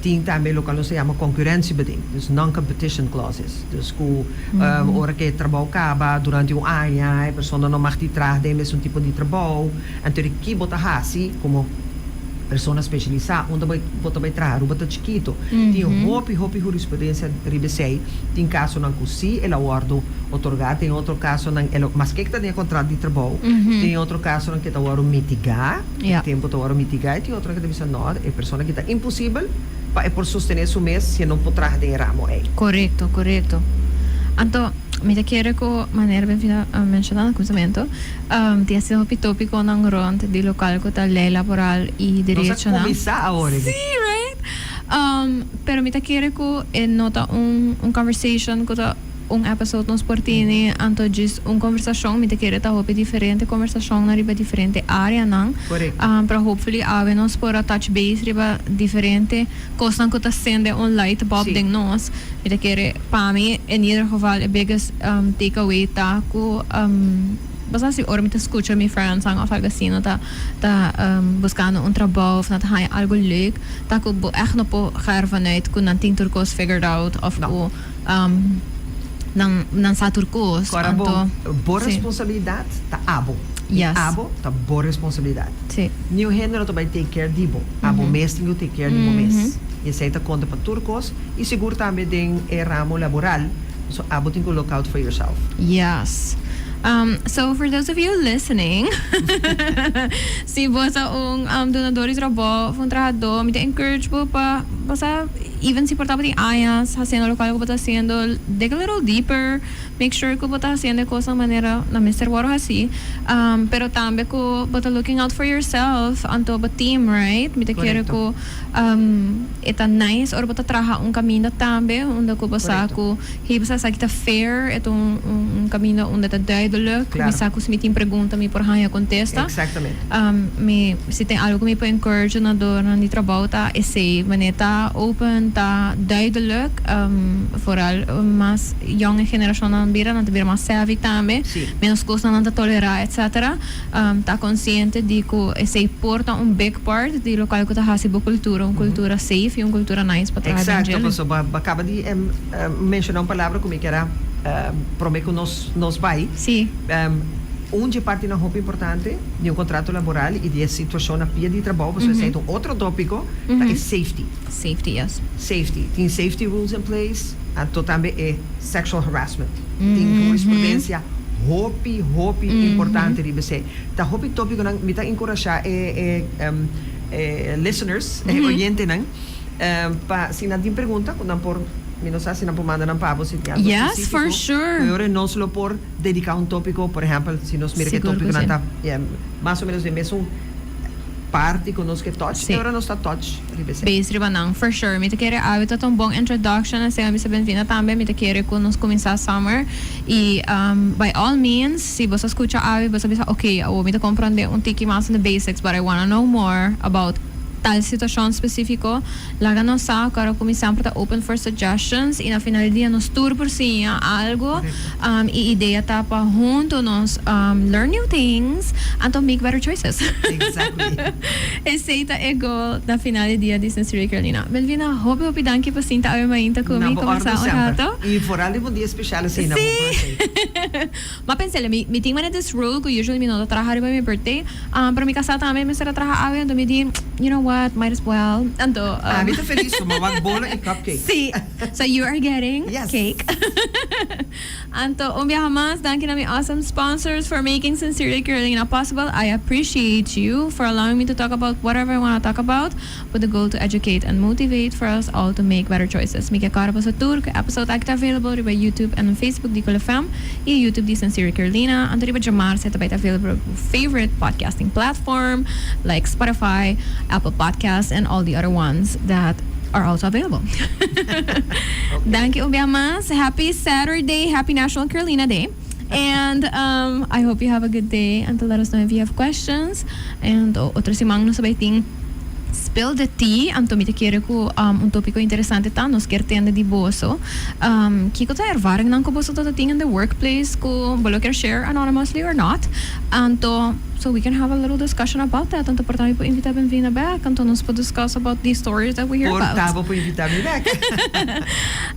tin tambe lokual nos ta yama konkurensibeding, dus non-competition clauses. Dus ku ora ku e trabou kaba durante un aña e persona no mag di traha den e mesun tipo di trabou. Anto di ki bo ta hasi komo persona spesialisá, unda bo bo ta bai traha? Aruba ta chikito. Tin hopi, hopi hurisprudensia riba esei. Tin kasonan ku sí el a wòrdu otorgá, tin otro kasonan el a, maske ku ta den e kontrato di trabou, tin otro kasonan ku ta wòrdu mitigá, e tempu ta wòrdu mitigá, i tin otronan ku ta bisa nò, e persona aki ta imposibel pa e por sostené su mes si e no por traha den e ramo ei. Korekto, korekto. Anto, mi ta kere ku manera Benfina a menshoná na kuminsamentu, Tin asina hopi tópikonan rònt di lokal ku ta lei laboral i Nos a derechonan. kuminsá awor aki. Sí, right? Pero mi ta kere ku e no ta un un conversation ku ta un episode nos por tene, anto djis un conversashon. Mi ta kere ta hopi diferente conversashonnan riba diferente áreanan. Korekto. Pero hopefully awe nos por a touch base riba diferente kosnan ku ta sende un light bulb den nos. Mi ta kere pa mi in ieder geval e biggest take away ta ku bo sa si ora mi ta skucha mi friendsnan of algo asina ta ta buskando un trabou of nan ta haña algo leuk ta ku bo ègt no por gaar vanuit ku nan tin tur kos figured out of ku nan nan sa tur kos. Kora bo bo responsabilidat ta abo i abo ta bo responsabilidat. Niun hende no ta bai take care di bo. Abo mes tin ku take care di bo mes. I esei ta konta pa tur kos i sigur tambe den e ramo laboral. So abo tin ku look out for yourself. Yes. So for those of you listening, si bo ta un dunador di trabou of un trahador, mi ta encourage bo pa bo sa even si por ta bo tin añas haciendo locual ku bo ta haciendo, dig a little deeper. Make sure ku bo ta hasiendo e kosnan manera nan mester wòrdu hasí. Pero tambe ku bo ta looking out for yourself anto bo team, right? Mi ta kere ku e ta nice ora bo ta traha un kaminda tambe unda ku bo sa ku hey bo sa esaki ta fair, e ta un kaminda unda ta duidelijk. Mi sa ku si mi tin pregunta mi por haña kontesta. Mi si tin algu ku mi por encourage dunadornan di trabou ta esei, manera ta open, ta duidelijk, vooral mas. Yonge generashonnan bira, nan ta bira mas savvy tambe, menos kosnan nan ta tolerá etcetera. Ta konsiente di ku esei por ta un big part di lokual ku ta hasi bo kultura un kultura safe i un kultura nice pa traha den Exacto, djele. pasobra bo a kaba di menshoná un palabra ku mi kier a promé ku nos nos bai. Un dje partinan hopi importante di un kontrato laboral i di e situashon na pia di trabou, pasobra esei ta un otro tópiko, ta e safety. Safety, yes. Safety. Tin safety rules in place. Anto tambe e sexual harassment. Tin hurisprudencia hopi, hopi importante riba esey. Ta hopi topiconan, mi ta encurasha e e listeners, e oyentenan, pa si nan tin pregunta cu nan por Mi no sa si nan por manda nan pa bo si tin algo Yes, specifico. for sure. Cu e ora nos lo por dedica un topico, por ehempel, si nos mira cu e Sigur cu topiconan si. ta mas o menos den mesun parti cu nos ke touch, Si. e ora nos ta touch riba esey. Base riba nan, for sure. Mi ta kere awe ta ta un bon introduction, asina mi sa Benvina tambe, mi ta kere cu nos cuminsa summer y by all means, si bo sa scucha awe, bo sa bisa, ok, awo mi ta comprende un tiki mas in the basics, but I wanna know more about tal situacion specifico, Laga nos sa ku ora ku mi semper ta open for suggestions i na final di dia nos tur por siña algo i idea ta pa hunto nos learn new things anto make better choices. Exactly. Esei ta e goal na final di dia di Sincerely Carolina. Melvina, hopi hopi danki pa sinta awe mainta ku Na mi bo ordu kombersá un semper. rato. I vooral riba un dia special asina, na bo birthday. Ma pensele, mi mi tin manera this rule ku usually mi no ta traha riba mi birthday. Pero mi kasá tambe mester a traha awe, anto mi di, you know what, might as well. Anto, Ami ta felis ku mi a wak bolo i cupcake. Sí, so you are getting Yes. cake. Anto, un biaha mas, danki na mi awesome sponsors for making Sincerely Carolina possible. I appreciate you for allowing me to talk about whatever I wanna talk about with the goal to educate and motivate for us all to make better choices. Mi ke kòrda boso tur ku e episode aki ta available riba YouTube en Facebook di Cool FM i e YouTube di Sincerely Carolina. Anto riba djamarsa e ta bai ta available riba bo favorite podcasting platform like Spotify, Apple Podcasts and all the other ones that are also available. Danki un bia mas. Happy Saturday, Happy National Carolina Day. And I hope you have a good day and to let us know if you have questions. And otro siman nos ta bai tin Spill the Tea. Anto mi ta kere ku un topiko interesante ta nos kier tende di boso. Kiko ta ervaringnan ku boso ta tin in the workplace ku bo lo kier share anonymously or not. Anto so we can have a little discussion about that. Anto por ta mi por invita Benvina bek. Anto nos por discuss about these stories that we hear Por about. ta bo por invita mi bek.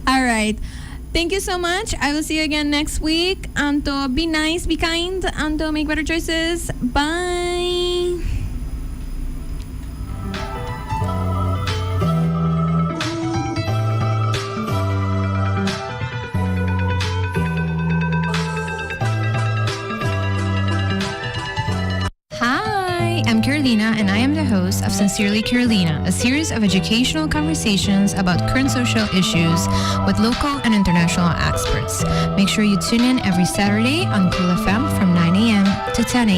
Alright. Thank you so much. I will see you again next week. Anto be nice, be kind, anto make better choices. Bye. Hi, I'm Carolina and I am the host of Sincerely Carolina, a series of educational conversations about current social issues with local and international experts. Make sure you tune in every Saturday on Cool FM from 9 a.m. to 10 a.m.